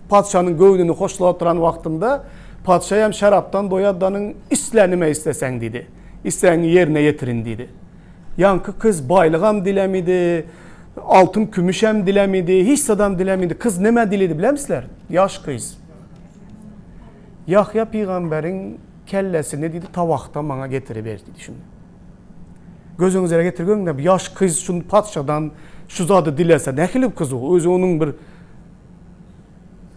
patyşanyň göwnüni hoşlap duran wagtynda patyşa hem şerapdan doýadanyň isle nime isleseň diýdi. Islegiňi ýerine ýetirin diýdi. Ýaňky kyz baýlygam dilemidi, altyn kümüşem dilemidi, hiç zadam dilemidi. Kyz neme diledi bilemsizler? Ýaş kyz. Ýahýa pygamberiň kellesini diýdi tabakda maňa getiriber diýdi şuny. Gözüňize getirip görüň-de, ýaş kyz şuny patyşadan şu zady dilese nähili kyz o? Özi onuň bir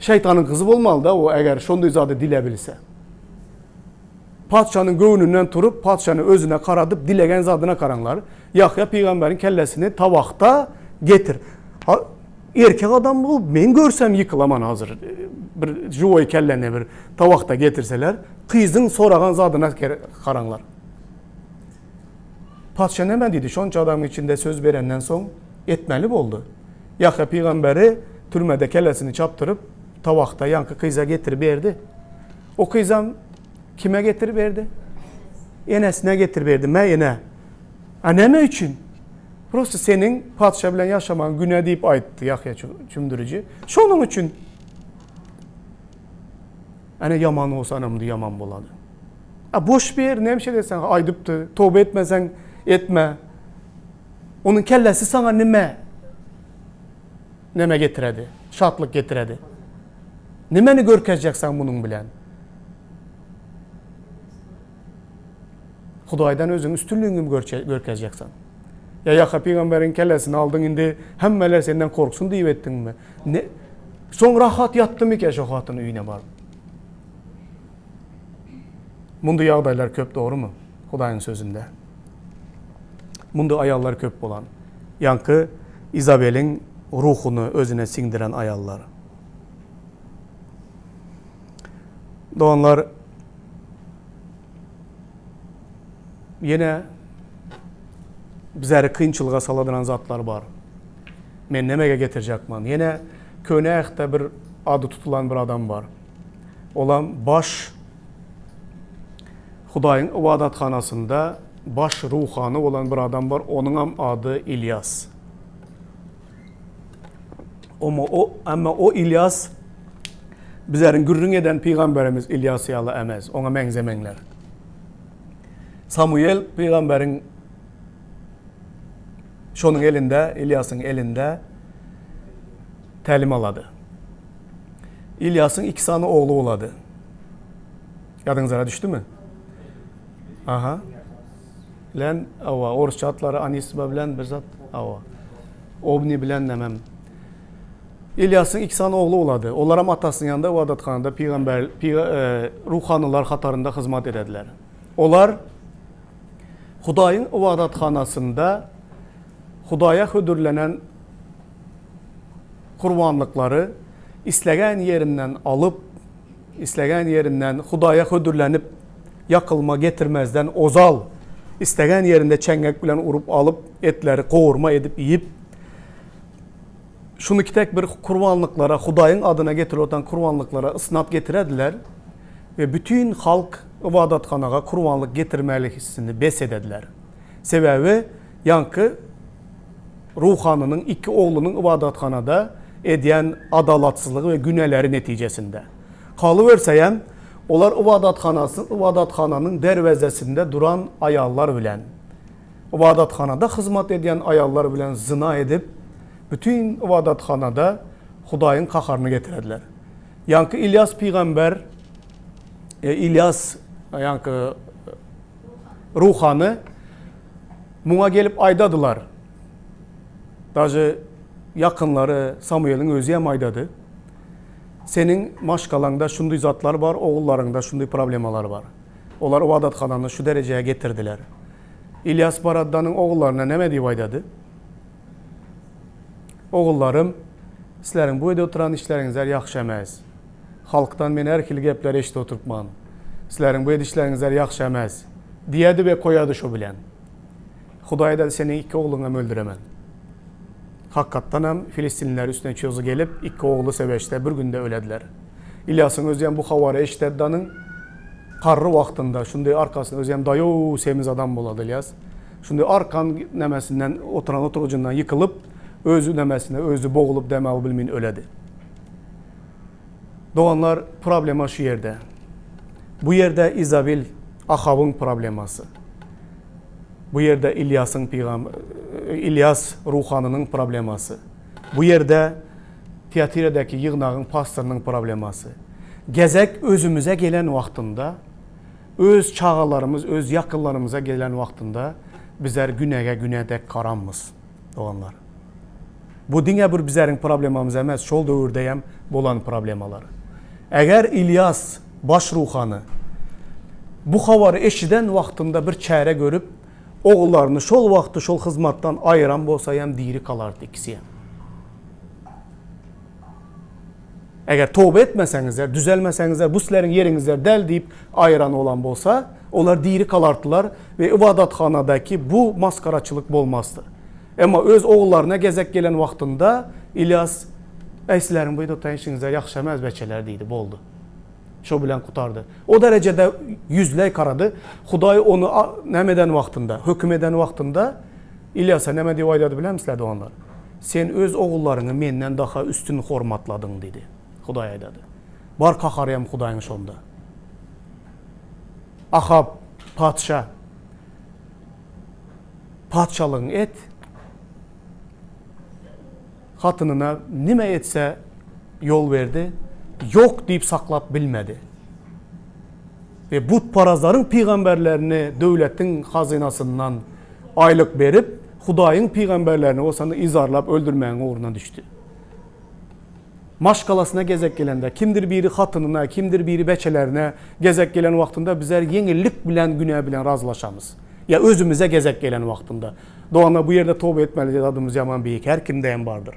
şeýtanyň gyzy bolmaly-da o eger şonday zady dilebilse. Patyşanyň göwnünden turup, patyşany özüne garadyp, dilegen zadyna garaňlar. Ýahýa pygamberiň kellesini tabakda getir. Ha, erkek adam bolup, men görsem ýykylaman hazir. Bir žiwoý kelleni bir tabakda getirseler, gyzyň soragan zadyna garaňlar. Patyşa näme diýdi? Şonça adamyň içinde söz berenden soň etmeli boldy. Ýahýa pygamberi türmede kellesini çapdyryp, tabakda ýaňky gyza getirip berdi. O gyzam kime getirip berdi? Enesine getirip berdi. Mä ene. A näme üçin? Prosta seniň patyşa bilen ýaşamagyň günä diýip aýtdy Ýahýa çümdüriji. Şonuň üçin. Ene ýaman bolsa ene muny ýaman bolady. A boş ber, näme şey etseň aýdypdy. Toba etmeseň etme. Onuň kellesi saňa nime? Neme getiredi? Şatlyk getiredi. Nimeni görkezjeksen munuň bilen? Hudaýdan özüň üstünligiňi görkezjeksen. Ýa Ýahýa pygamberiň kellesini aldyň indi hemmeler senden korksun diýip etdiňmi? Ne? Soň rahat ýatdymykä şo hatyn öýüne baryp? Munda ýagdaýlar köp dogrumy? Hudaýyň sözünde. Munda aýallar köp bolan. Ýaňky Izabeliň ruhuny özüne siňdiren aýallar. Doganlar, ýene bizleri kynçylyga saladyran zatlar bar. Men nämege getirjekman? Ýene Köne Ähtde bir ady tutulan bir adam bar. Olam baş Hudaýyň ybadathanasynda baş ruhany bolan bir adam bar, onuňam ady Ilýas. Oma o, emma o Ilýas bizleriň gürrüň eden pygamberimiz Ilýas ýaly emez, oňa meňzemeňler. Samuel pygamberiň şonuň elinde, Ilýasyň elinde tälim alady. Ilýasyň iki sany ogly bolady. Ýadyňyzlara düşdümi? Aha. Bilen, awa, orusça atlary Anisba bilen bir zat, awa. Obni bilen nemem. Ilýasyň iki sany ogly bolady. Olaram atasynyň ýanynda ybadathanada pygamber, pyga, e, ruhanylar hatarynda hyzmat edediler. Olar Hudaýyň ybadathanasynda Hudaýa hödürlenen gurbanlyklary islegen ýerinden alyp, islegen ýerinden Hudaýa hödürlenip ýakylma getirmezden ozal islegen ýerinde çeňňek bilen urup alyp, etleri gowurma edip iýip, şuny kitek bir kurbanlyklara, Hudaýyň adyna getirilip oturan kurbanlyklara ysnat getirediler we bütin halk ybadathanaga kurbanlyk getirmelihisini bes edediler. Sebäbi ýaňky ruhanynyň iki oglunyň ybadathanada edýän adalatsyzlygy we günäleri netijesinde. Galyberseýem, olar ybadathanasy ybadathananyň derwezesinde duran aýallar bilen, ybadathanada hyzmat edýän aýallar bilen zyna edip, Bütin ybadathanada Hudaýyň kaharyny getirediler. Ýaňky Ylýas pygamber, Ylýas ýaňky ruhany muňa gelip aýdadylar. Daže ýakynlary Samueliň özi hem aýdady. Seniň maşgalaňda şundy zatlar bar, ogullaryňda şundy problemalar bar. Olar ybadathanany şu derejä getirdiler. Ylýas Baraddanyň ogullaryna näme diýip aýdady? Ogullarym, sizleriň bu edip oturan işleriňizler ýagşy emes. Halkdan men her hili gepler eşidip oturypman. Sizleriň bu edişleriňizler ýagşy emes. Diýedi we koýady şo bilen. Hudaý aýdady, Seniň iki ogluňam öldüremen. Hakykatdanam, filistinliler üstüne çozy gelip, iki ogly söweşde bir günde ölediler. Ylýasyň özem bu habary eşidedi danyň garry wagtynda, şunday arkasyna özem daýaw semiz adam bolady Ylýas. Şunday arkan nemesinden oturan oturgyjyndan ýykylyp, özi nemesine özi bogulyp dem alyp bilmin öledi. Doganlar problema şu ýerde. Bu ýerde Izabil Ahabyň problemasy. Bu ýerde Ylýasyň pygam Ylýas ruhanynyň problemasy. Bu ýerde Tiatiradäki ýygnagyň pastorynyň problemasy. Gezek özümize gelen wagtynda, öz çagalarymyz, öz ýakynlarymyza gelen wagtynda bizler günäge günä dek garamyz, doganlar. Bu diňe bir bizleriň problemamyz emes, şol döwürde hem bolan problemalar. Eger Ylýas baş ruhany bu habary eşiden wagtynda bir çäre görüp, ogullaryny şol wagty şol hyzmatdan aýyran bolsa hem diri galardy ikisi hem. Eger toba etmeseňizler, düzelmeseňizler, bu sizleriň ýeriňizler däl diýip aýyran bolan bolsa, olar diri galardylar we ybadathanadaky bu masgaraçylyk bolmazdy. Emma öz ogullaryna gezek gelen wagtynda Ylýas, Äý, sizleriň bu ýerde işiňizler ýagşy emes, beçeler diýdi, boldy. Şo bilen gutardy. O derejede ýüzleý garady. Hudaý ony näme eden wagtynda, höküm eden wagtynda Ylýasa näme diýip aýdady bilermisizler, doganlar? Sen öz ogullaryňy menden daha üstün hormatladyň diýdi. Hudaý aýdady. Bar kahary hem Hudaýyň şonda. Ahab patyşa patyşalygyňy et. Hatynyna nime etse ýol berdi, ýok diýip saklap bilmedi. We butparazlaryň pygamberlerini döwletiň hazynasyndan aýlyk berip, Hudaýyň pygamberlerini bolsa yzarlap öldürmägiň ugruna düşdi. Maşgalasyna gezek gelende, kimdir biri hatynyna, kimdir biri beçelerine gezek gelen wagtynda bizler ýeňillik bilen günä bilen razylaşamyz. Ýa özümize gezek gelen wagtynda. Doganlar bu ýerde toba etmeli zadymyz ýaman beýik, her kimde hem bardyr.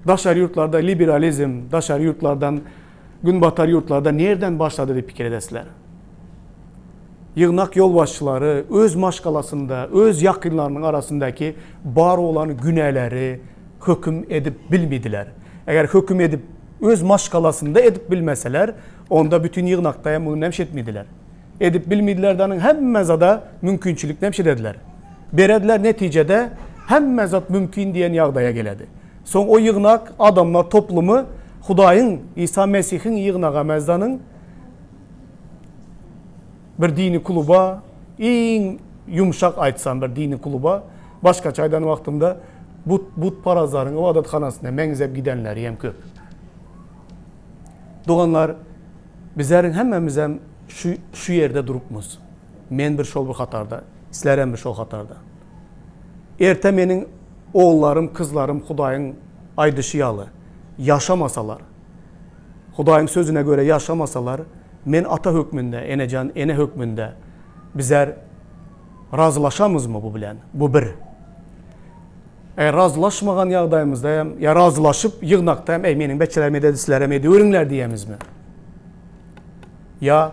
Daşary ýurtlarda liberalizm, daşary ýurtlardan, günbatar ýurtlarda nirden başlady diýip pikir edesizler. Ýygnak ýolbaşçylary öz maşgalasynda, öz ýakynlarynyň arasyndaky bar bolan günäleri höküm edip bilmediler. Eger höküm edip öz maşgalasynda edip bilmeseler, onda bütin ýygnakda hem muny näme etmediler. Edip bilmediler danyň hemme zada mümkinçilik näme ediler. Berediler netijede hemme zat mümkin diýen ýagdaýa geledi. Soň o ýygnak adamlar toplumy Hudaýyň Isa Mesihiň ýygnaga mezdanyň bir dini kluba, iň ýumşak aýtsam bir dini kluba, başgaça aýdan wagtymda but butparazlaryň ybadathanasyna meňzep gidenleri hem köp. Doganlar, bizleriň hemmemizem şu şu ýerde durupmyz. Men bir şol bir hatarda, sizler hem bir şol hatarda. Erte meniň ogullarym, kyzlarym Hudaýyň aýdyşy ýaly ýaşamasalar, Hudaýyň sözüne görä ýaşamasalar, men ata hökmünde, enejan ene hökmünde bizler razylaşamyzmy bu bilen? Bu bir. Eger razylaşmagan ýagdaýymyzda hem, ýa razylaşyp ýygnakda hem, eý meniň beçelerim ededi, sizler hem edeweriňler diýemizmi? Ýa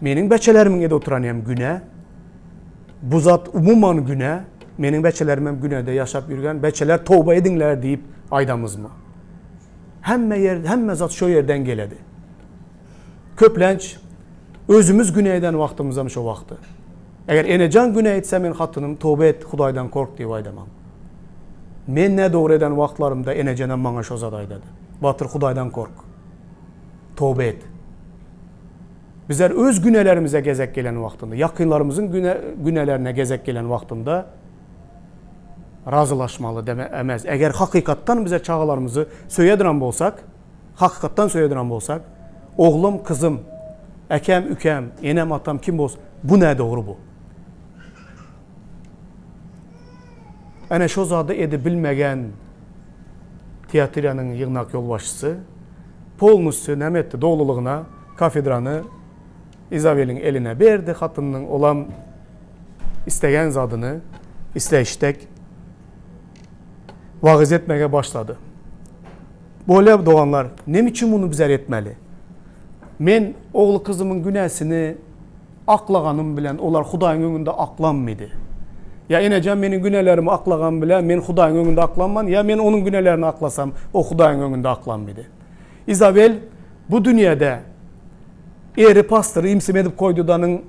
meniň beçelerimiň edip oturany hem günä, bu zat umuman günä, meniň beçelerim hem günäde ýaşap ýürgen, beçeler toba ediňler diýip aýdamyzmy? Hemme ýer, hemme zat şo ýerden geledi. Köplenç özümiz günä eden wagtymyzam şo wagty. Eger Enejan günä etse men hatynym toba et, Hudaýdan kork diýip aýdamam. Men nädogry eden wagtlarymda Enejanam maňa şo zady aýdady. Batyr Hudaýdan kork. Toba et. Bizler öz günelerimize gezek gelen wagtynda, ýakynlarymyzyň güne, günelerine gezek gelen wagtynda. razylaşmaly emez. Eger hakykatdan bize çagalarymyzy söýediren bolsak, hakykatdan söýediren bolsak, oglum, kyzym, äkäm, ükäm, enem, atam kim bolsa, bu nädogry bu. Ene şo zady edip bilmegen Tiatiranyň ýygnak ýolbaşçysy polnusýu näme etdi? Dolulygyna kafedrany Izabeliň eline berdi, hatynynyň olam islegen zadyny isleýşi dek wagyz etmege başlady. Bolýa doganlar, neme üçin muny bizler etmeli? Men ogly-kyzymyň günäsini aklaganym bilen olar Hudaýyň öňünde aklanmydy. Ýa enejan meniň günälerimi aklagan bilen men Hudaýyň öňünde aklanman, ýa men onuň günälerini aklasam, o Hudaýyň öňünde aklanmydy. Izabel bu dünýäde eri pastory imsim edip koýdudanyň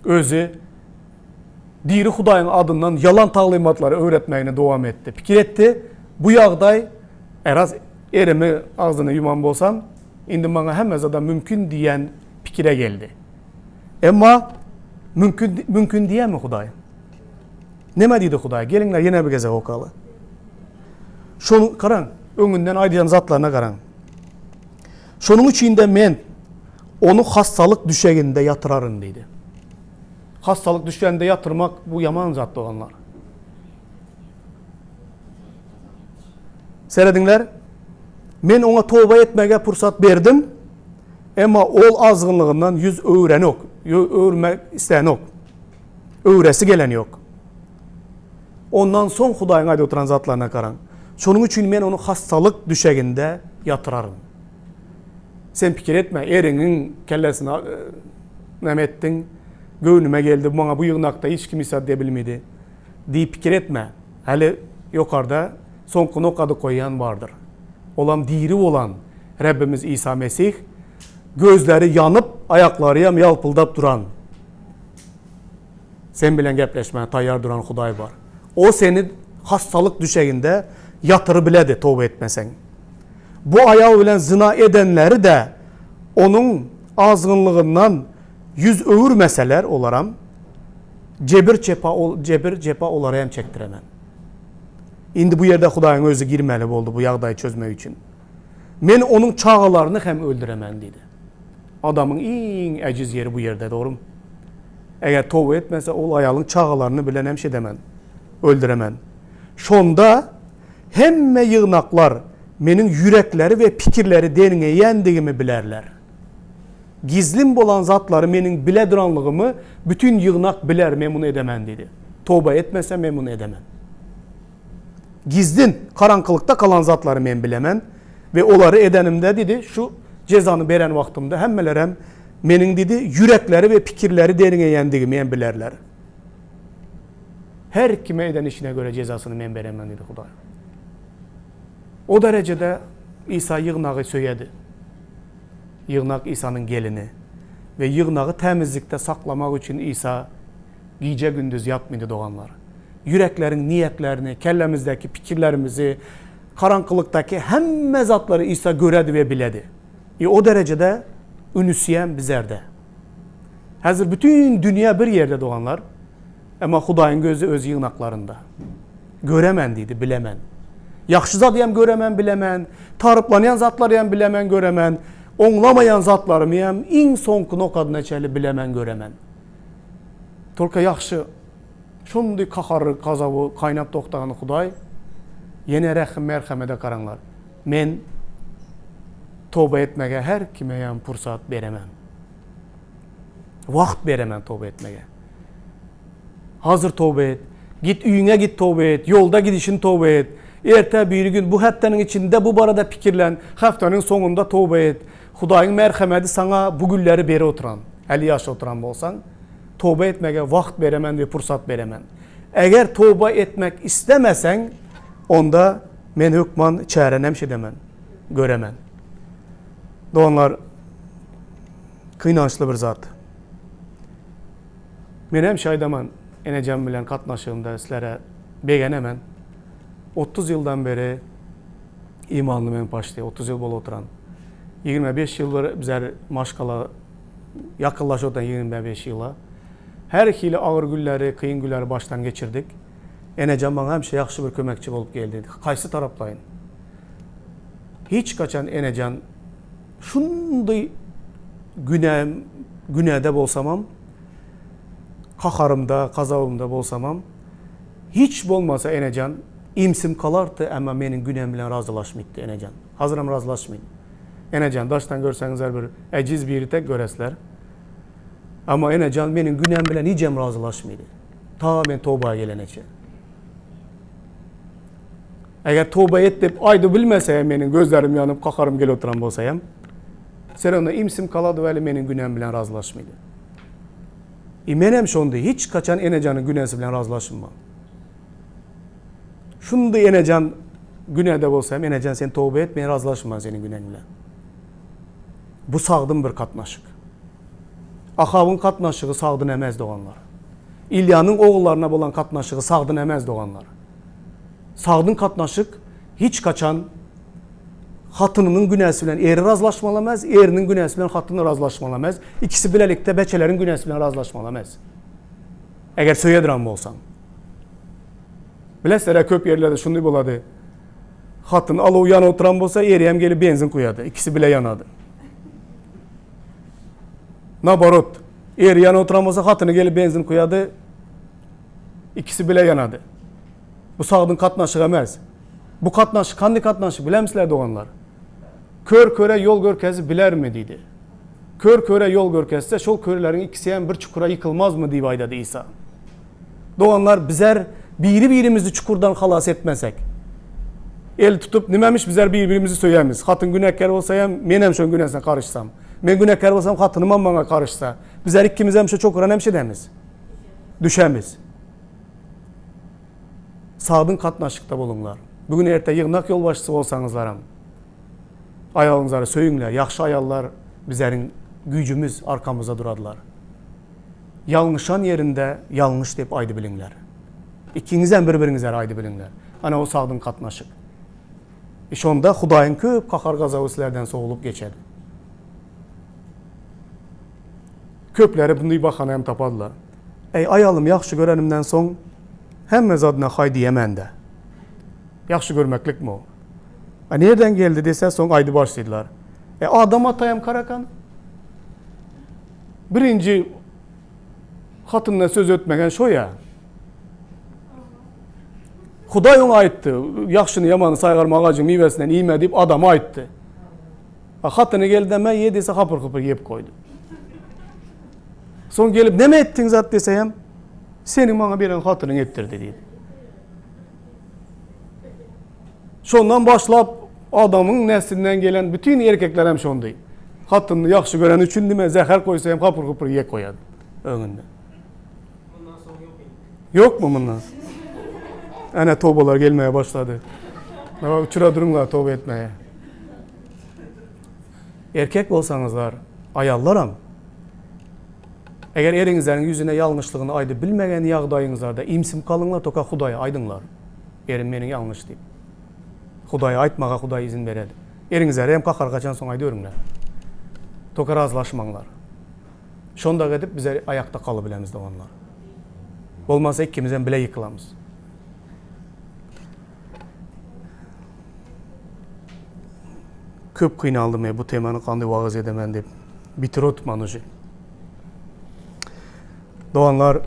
özi diri Hudaýyň adyndan ýalan taglymatlary öwretmegini dowam etdi. Pikir etdi, bu ýagdaý eras erimi agzyny ýuman bolsam, Indi maňa hemme zadam mümkin diýen pikire geldi. Emma mümkin mümkin diýermi Hudaý? Näme diýdi Hudaý? Geliňler ýene bir gezek okaly. Şonuň garaň, öňünden aýdýan zatlaryna garaň. Şonuň üçin-de men ony hassalyk düşeginde ýatyraryn diýdi. Hassalyk düşeginde ýatyrmak bu ýaman zat doganlar. Serediňler, men oňa toba etmäge pursat berdim, emma ol azgynlygyndan ýüz öwrenok, öwürmek islänok. Öwresi gelen ýok. Ondan soň Hudaýyň aýdyp oturan zatlaryna garaň. Şonuň üçin men ony hassalyk düşeginde ýatyraryn. Sen pikir etme, eriňiň kellesini näme etdiň, göwnüme geldi, maňa bu ýygnakda hiç kim hiç zat diýe bilmedi. Diýip pikir etme. Häli ýokarda soňky nokady goýýan bardyr. Olam diri bolan Rebbimiz Isa Mesih, gözleri ýanyp, aýaklaryam ýalpyldap duran, sen bilen gepleşmäge taýýar duran Hudaý bar. O seni hassalyk düşeginde ýatyrybiledi toba etmeseň. Bu aýal bilen zyna edenleri-de onuň azgynlygyndan ýüz öwürmeseler, olaram Jebir çepa ol jebir jepa olara hem çekdiremen. Indi bu ýerde Hudaýyň özi girmeli boldy bu ýagdaýy çözmek üçin. Men onuň çagalaryny hem öldüremen diýdi. Adamyň iň ejiz ýeri bu ýerde dogrymy? Eger toba etmese ol aýalyň çagalaryny bilen hem şedemen, öldüremen. Şonda hemme ýygnaklar meniň ýürekleri we pikirleri derňeýändigimi bilerler. Gizlin bolan zatlary meniň bile duranlygymy bütin ýygnak biler, men muny edemen diýdi. Toba etmese men muny edemen. Gizlin, garaňkylykda galan zatlary men bilemen we olary edenimde diýdi, şu jezany beren wagtymda hemmelerem meniň diýdi, ýürekleri we pikirleri derňeýändigimi hem bilerler. Her kime eden işine göre jezasyny men beremen diýdi Hudaý. O derejede Isa ýygnagy söýedi. Ýygnak Isanyň gelini we ýygnagy tämizlikde saklamak üçin Isa gije-gündiz ýatmydy doganlar. Ýürekleriň niýetlerini, kellämizdäki pikirlerimizi, garaňkylykdaky hemme zatlary Isa göredi we biledi. I o derejede ünüsýän bizerde. Häzir bütin dünýä bir ýerde doganlar, emma Hudaýyň gözi öz ýygnaklarynda. Göremen diýdi, bilemen. Ýagşy zady hem göremen, bilemen. Taryplanýan zatlary hem bilemen, göremen. Oňlamaýan zatlarymy hem iň soňky nokadyna çenli bilemen, göremen. Tolka ýagşy, şondy kahary, gazaby gaýnap togtagan Hudaý, ýene rehim-merhemede garaňlar. Men toba etmege her kime hem pursat beremen. Wagt beremen toba etmege. Hazır toba et. Git öýüňe git toba et. Ýolda gidişin toba et. Erte biri gün bu hepdeniň içinde bu barada pikirlen. Hepdeniň soňunda toba et. Hudaýyň merhemedi saňa bu günleri beri oturan. Häli ýaş oturan bolsaň, toba etmege wagt beremen we pursat beremen. Eger toba etmek islemeseň, onda men hökman çäre nemşedemen, göremen. Doganlar, kynançly bir zat. Men hem şaýdaman enejem bilen gatnaşygymda sizlere begenemen. 30 ýyldan beri imanly men paşdy, 30 ýyl bolup oturan. 25 ýyl bir bizler maşgala ýakynlaşyp oturan 25 ýyla. Her hili agyr günleri, kyn günleri başdan geçirdik. Enejan maňa hemişe ýagşy bir kömekçi bolup geldi. Haýsy taraplaýyn? Hiç haçan enejan şunday günäm, günäde bolsamam, kaharymda, gazabymda bolsamam, hiç bolmasa enejan imsim kalardy, emma meniň günäm bilen razylaşmytdy enejan. Hazyrem razylaşmyt. Enejan daşdan görseňizler bir ejiz biri tek göresizler. Emma enejan meniň günäm bilen hijem razylaşmydy. Ta men toba geleneçe. Eger toba et diýip aýdy bilmese hem meniň gözlerim ýanyp kaharym gelip oturan bolsa hem sen onda imsim kalady weli meniň günäm bilen razylaşmydy. I menem şondy hiç kaçan enejanyň günäsi bilen razylaşynma. Şundy enejan günäde bolsa hem enejan sen toba et men razylaşman seniň günäň bilen. Bu sagdyn bir katnaşyk. Ahabyň katnaşygy sagdyn emez doganlar. Ilýanyň ogullaryna bolan katnaşygy sagdyn emez doganlar. Sagdyn katnaşyk hiç kaçan hatynynyň günäsi bilen eri razlaşmaly emez, eriniň günäsi bilen hatyny razlaşmaly emez, ikisi bilelikde beçeleriň günäsi bilen razlaşmaly emez. Eger söýedran bolsaň. Bilesizler köp ýerlerde şunday bolady. Hatyn alow ýanyp oturan bolsa, eri hem gelip benzin kuýady. Ikisi bile ýanady. Naborot, eri ýanyp oturan bolsa, hatyny gelip benzin kuýady. Ikisi bile ýanady. Bu sagdyn katnaşyk emez. Bu katnaşyk kandy katnaşyk bilemsizler doganlar? Kör köre ýol görkezi bilermi diýdi. Kör köre ýol görkezse, şol körleriň ikisi hem bir çukura ýykylmazmy diýip aýdady Isa. Doganlar bizer biri-birimizi çukurdan halas etmesek. El tutup nimemiş bizer bir-birimizi söýemiz. Hatyn günäkär bolsa hem men hem şoň günäsine garyşsam. Men günäkär bolsam hatynymam maňa garyşsa. Bizer ikimiz hem şo çukura näme edemiz? Düşemiz. Sagdyn katnaşykda boluňlar. Bugün erte ýygnak ýolbaşçysy bolsaňyzlaram aýalyňyzlary söýüňler. Ýagşy aýallar bizeriň güýjümiz arkamyzda duradylar. Ýalňyşan ýerinde ýalňyş diýip aýdybiliňler. Ikiňizem bir-biriňizlere aýdybiliňler. Ana o sagdyn gatnaşyk. E şonda Hudaýyň köp gahar-gazaby sizlerden sowulyp geçer. Köpleri bunday bahana hem tapadylar. Eý, aýalym ýagşy görenimden soň hemme zadyna haý diýemän-dä. Ýagşy görmeklikmi o? A nirden geldi diýse, soň aýdyp başladylar. E Adam ataýam karakan. Birinji hatyndan söz ötmegen şo ýa. Hudaý oňa aýtdy, ýagşyny ýamany saýgarma agajyň miwesinden iýme diýip adama aýtdy. A hatyny geldi me ýe diýse hapyr-hupyr ýep goýdy. Soň gelip neme etdiň zat diýse hem seniň maňa beren hatynyň etdirdi diýdi. Şondan başlap adamyň neslinden gelen bütün erkekler hem şondy. Hatynyny ýagşy göreni üçin nime zäher koýsa hem hapyr-hupyr ýek goýady öňünde. Mundan soň ýok indi. Ýokmy mundan? Ene tobalar gelmeye başlady. Bak uçura duruňlar toba etmeye. Erkek bolsaňyzlar, aýallaram eger eriňizleriň ýüzüne ýalňyşlygyny aýdyp bilmegen ýagdaýyňyzlarda imsim kalyňlar toka Hudaýa aýdyňlar. Erim meniň ýalňyş diýip. Hudaýa aýtmaga Hudaý izin beredi. Eriňizlere hem gahar gaçan soň aýdyberiňler. Toka razylaşmaňlar. Şondak edip bize aýakda galybilemiz doganlar. Bolmasa ikimizem bile ýykylamyz. Köp kynaldym e, bu temany kandy wagyz edemen diýip. Bitir otman uje. Doganlar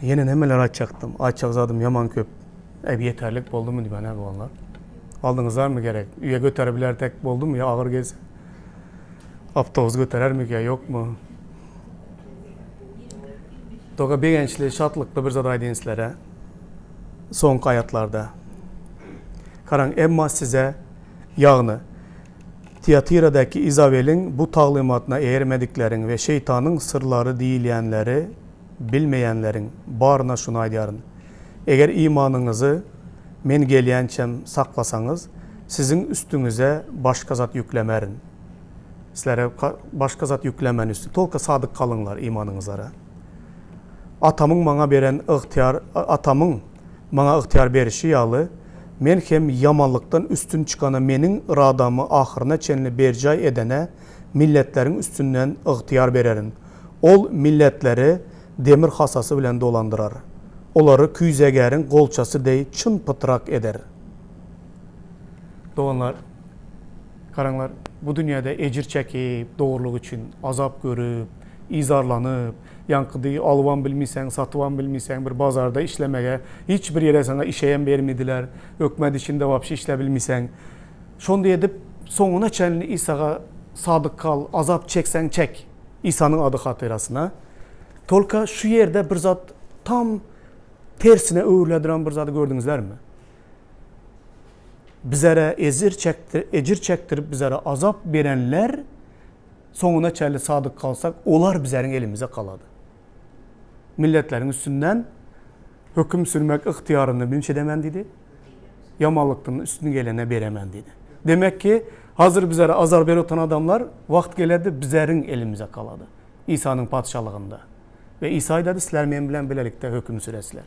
ýene nämeler aýtjakdym? Aýtjak zadym ýaman köp. Ep ýeterlik boldumy diýmän hä doganlar? Aldyňyzlarmy gerek? Üye göterip biler tek boldumy ýa agyr gelse? Awtobus göterermi ýa ýokmy? Doga begençli, şatlykly bir zat aýdyn sizlere. Soňky aýatlarda. Garaň, emma size, ýagny Tiatiradaky Izabeliň bu taglymatyna eýermedikleriň we şeýtanyň syrlary diýilýänleri bilmeýänleriň baryna şuny aýdýaryn, eger imanyňyzy Men gelýänçäm saklasaňyz, siziň üstüňize başga zat ýüklemerin. Sizlere başga zat ýüklemen üsti, tolko sadyk galyňlar imanyňyzlara. Atamyň maňa beren ygtyýar, Atamyň maňa ygtyýar berişi ýaly, men hem ýamanlykdan üstün çykana meniň yradamy ahyryna çenli berjaý edene milletleriň üstünden ygtyýar bererin. Ol milletleri demir hasasy bilen dolandyrar. olary küýzegäriň golçasy deý çym-pytrak eder. Doganlar, garaňlar, bu dünýäde ejir çekip, dogrulyk üçin azap görüp, yzarlanyp, ýaňky deý alybam bilmeýseň, satybam bilmeýseň, bir bazarda işlemege hiç bir ýere saňa işeýem bermediler, hökümet içinde wapşe işläbilmeýseň. Şonda edip, soňuna çenli Isaga sadyk gal, azap çekseň çek, Isanyň ady hatyrasyna. Tolka şu ýerde bir zat tam tersine öwrüle duran bir zady gördüňizlermi? Bizere ezir çekdir, ejir çekdirip bizere azap berenler soňuna çenli sadyk kalsak, olar bizeriň elimize kalady. Milletleriň üstünden höküm sürmek ygtyýaryny münç edemen diýdi. Ýamanlykdan üstün gelene beremen diýdi. Demek ki, hazır bizere azar berip oturan adamlar wagt geledi bizeriň elimize kalady. Isanyň patyşalygynda. We Isa aýdady, sizler men bilen bilelikde höküm süresizler.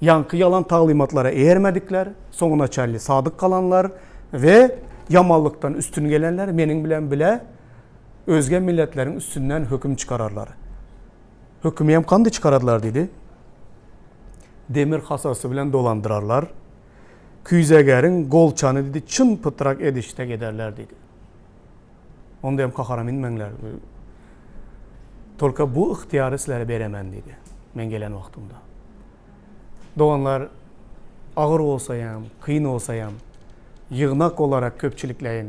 Ýaňky ýalan taglymatlara eýermedikler, soňuna çenli sadyk galanlar we ýamanlykdan üstün gelenler meniň bilen bile özge milletleriň üstünden höküm çykararlar. Hökümi hem kandy çykaradylar diýdi. Demir hasasy bilen dolandyrarlar. Küýzegäriň golçany diýdi, çyn pytrak edişdek ederler diýdi. Onda hem gahara minmeňler. Tolka bu ygtyýary sizlere beremen diýdi. Men gelen wagtymda. Doganlar, agyr bolsa hem, kyn bolsa hem, ýygnak olarak köpçülikleýin,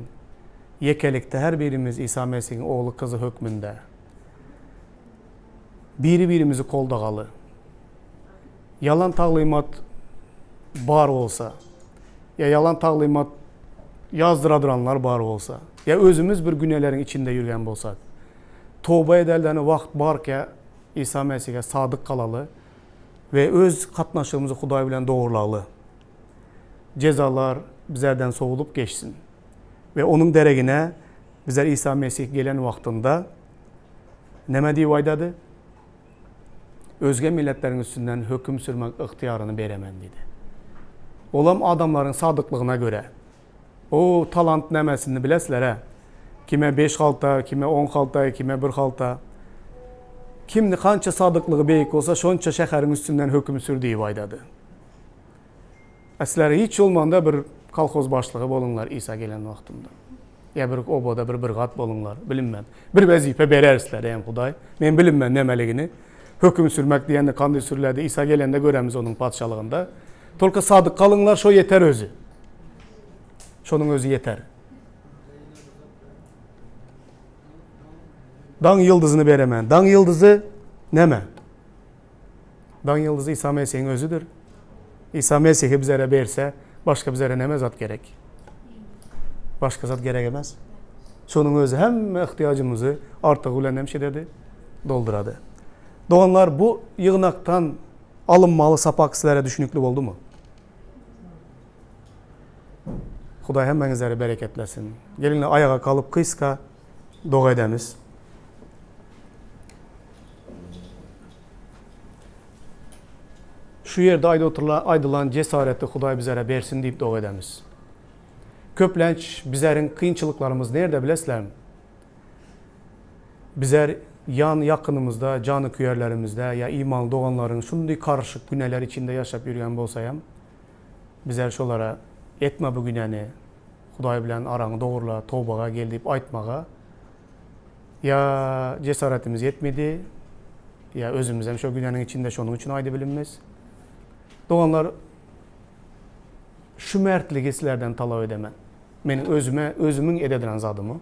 ýekelikde her birimiz Isa Mesihiň ogly gyzy hökmünde biri-birimizi goldagaly. Ýalan taglymat bar bolsa, ýa ýalan taglymat ýazdyradyranlar bar bolsa, ýa özümiz bir günäleriň içinde ýürgen bolsak, toba edeldeni wagt barka Isa Mesihe sadyk galaly we öz gatnaşygymyzy Hudaý bilen dogurlaly. Jezalar bizlerden sowulyp geçsin we onuň deregine bizler Isa Mesih gelen wagtynda näme diýip aýdady? Özge milletleriň üstünden höküm sürmek ygtyýaryny beremen diýdi. Olam adamlaryň sadyklygyna görä. O talant nämesini bilesizler-ä? Kime beş halta, kime on halta, kime bir halta. Kimni kança sadyklygy beýik bolsa, şonça şäheriň üstünden höküm sür diýip aýdady. Sizler hiç bolmanda bir kolhoz başlygy boluňlar Isa gelen wagtynda. Ýa bir obada bir birgat boluňlar, bilinmän. Bir wezipe berer sizlere hem Hudaý. Men bilinmän nämeligini. Höküm sürmek diýende kandy sürüledi. Isa gelende göremiz onuň patyşalygynda. Tolka sadyk galyňlar, şo ýeter özi. Şonuň özi ýeter. Daň ýyldyzyny beremen. Daň ýyldyzy näme? Daň ýyldyzy Isa Mesihiň özüdir. Isa Mesihi bizlere berse, başga bizlere näme zat gerek? Başga zat gerek emes. Şonuň özi hemme ihtiýajymyzy artygy bilen hem şededi, doldurady. Doganlar, bu ýygnakdan alynmaly sapak sizlere düşünikli boldumy? Hudaý hemmäňizleri bereketlesin. Geliňler aýaga galyp gysga doga edemiz. Şu ýerde aýdylan jesareti Hudaý bizlere bersin diýip doga edemiz. Köplenç bizleriň kynçylyklarymyz nirde bilesizlermi? Bizler ýan ýakynymyzda, jany küýerlerimizde ýa imanly doganlaryň şundy karyşyk güneler içinde ýaşap ýürgen bolsaýam, bizler şolara etme bu günäni, Hudaý bilen araňy dogurla, tobaga gel diýip aýtmaga Ýa jesaretimiz ýetmedi, ýa özümizem şo günäniň içinde şonuň üçin aýdybilinmez. Doganlar, şu mertligi sizlerden talap edemen. Meniň özüme, özümiň edediren zadymy.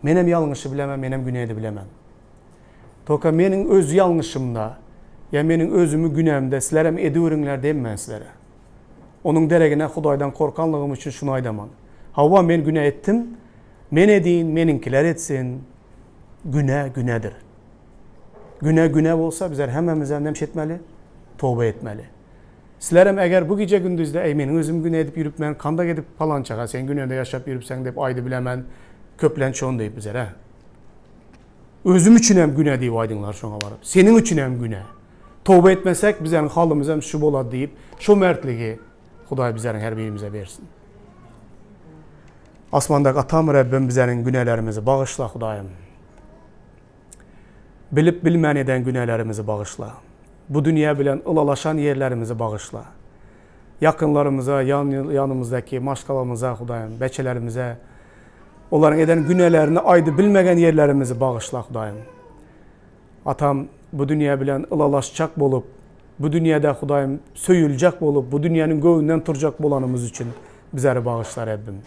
Menem ýalňyşy bilemen, menem günä edibilemen. Toka meniň öz ýalňyşymda, ýa meniň özümi günämde sizlerem ediweriňler demmen sizlere. Onuň deregine Hudaýdan korkanlygym üçin şuny aýdaman. Hawa, men günä etdim, Men edin, meniňkiler etsin, günä günädir. Günä günä bolsa bizler hemmemizem näme etmeli? Toba etmeli. Sizlerem eger bu gije gündizde eý meniň özüm günä edip ýürüpmen, kandak edip palançaga sen günäde ýaşap ýürüpseň diýip aýdybilemen, köplenç şony diýip bizler-ä. Özüm üçinem günä diýip aýdyňlar şoňa baryp. Seniň üçinem günä. Toba etmesek bizleriň halymyzam şu bolady diýip, şo mertligi Hudaý bizleriň her birimize bersin. Asmandaky Atam Rebbim bizleriň günälerimizi bagyşla Hudaýym. Bilip bilmän eden günälerimizi bagyşla. bu dünýä bilen ylalaşan ýerlerimizi bagyşla. Ýakynlarymyza, ýanymyzdaky maşgalamyza, Hudaýym, beçelerimize, olaryň eden günälerini aýdyp bilmegen ýerlerimizi bagyşla, Hudaýym. Atam, bu dünýä bilen ylalaşjak bolup, bu dünýäde, Hudaýym, söýüljek bolup, bu dünýäniň göwnünden turjak bolanymyz üçin bizleri bagyşla, Rebbim.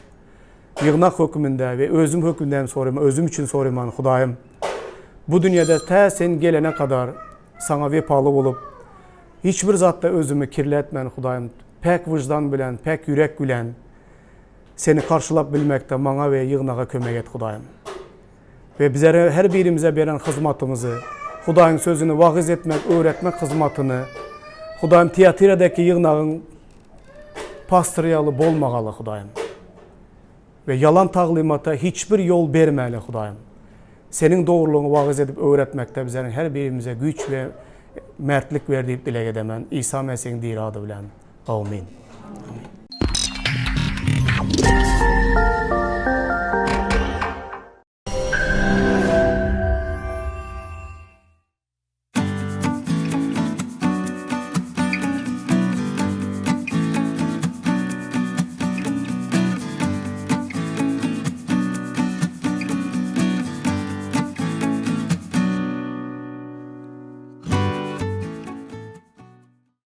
Ýygnak höküminde we özüm höküminde hem soraýman, özüm üçin soraýman, Hudaýym, bu dünýäde tä Sen gelene kadar Saňa wepaly bolup, hiç bir zatda özümi kirletmän, Hudaýym, päk wyždan bilen, päk ýürek bilen Seni garşylap bilmekde maňa we ýygnaga kömek et, Hudaýym. We bizlere her birimize beren hyzmatymyzy, Hudaýyň sözüni wagyz etmek, öwretmek hyzmatyny, Hudaýym, Tiatiradäki ýygnagyň pastory ýaly bolmagaly, Hudaýym. We ýalan taglymata hiç bir ýol bermäli, Hudaýym. Seniň dogrulygyňy wagyz edip öwretmekde bizleriň her birimize güýç we mertlik ber diýip dileg edemen. Isa Mesihiň diri ady bilen. Amin. Amin.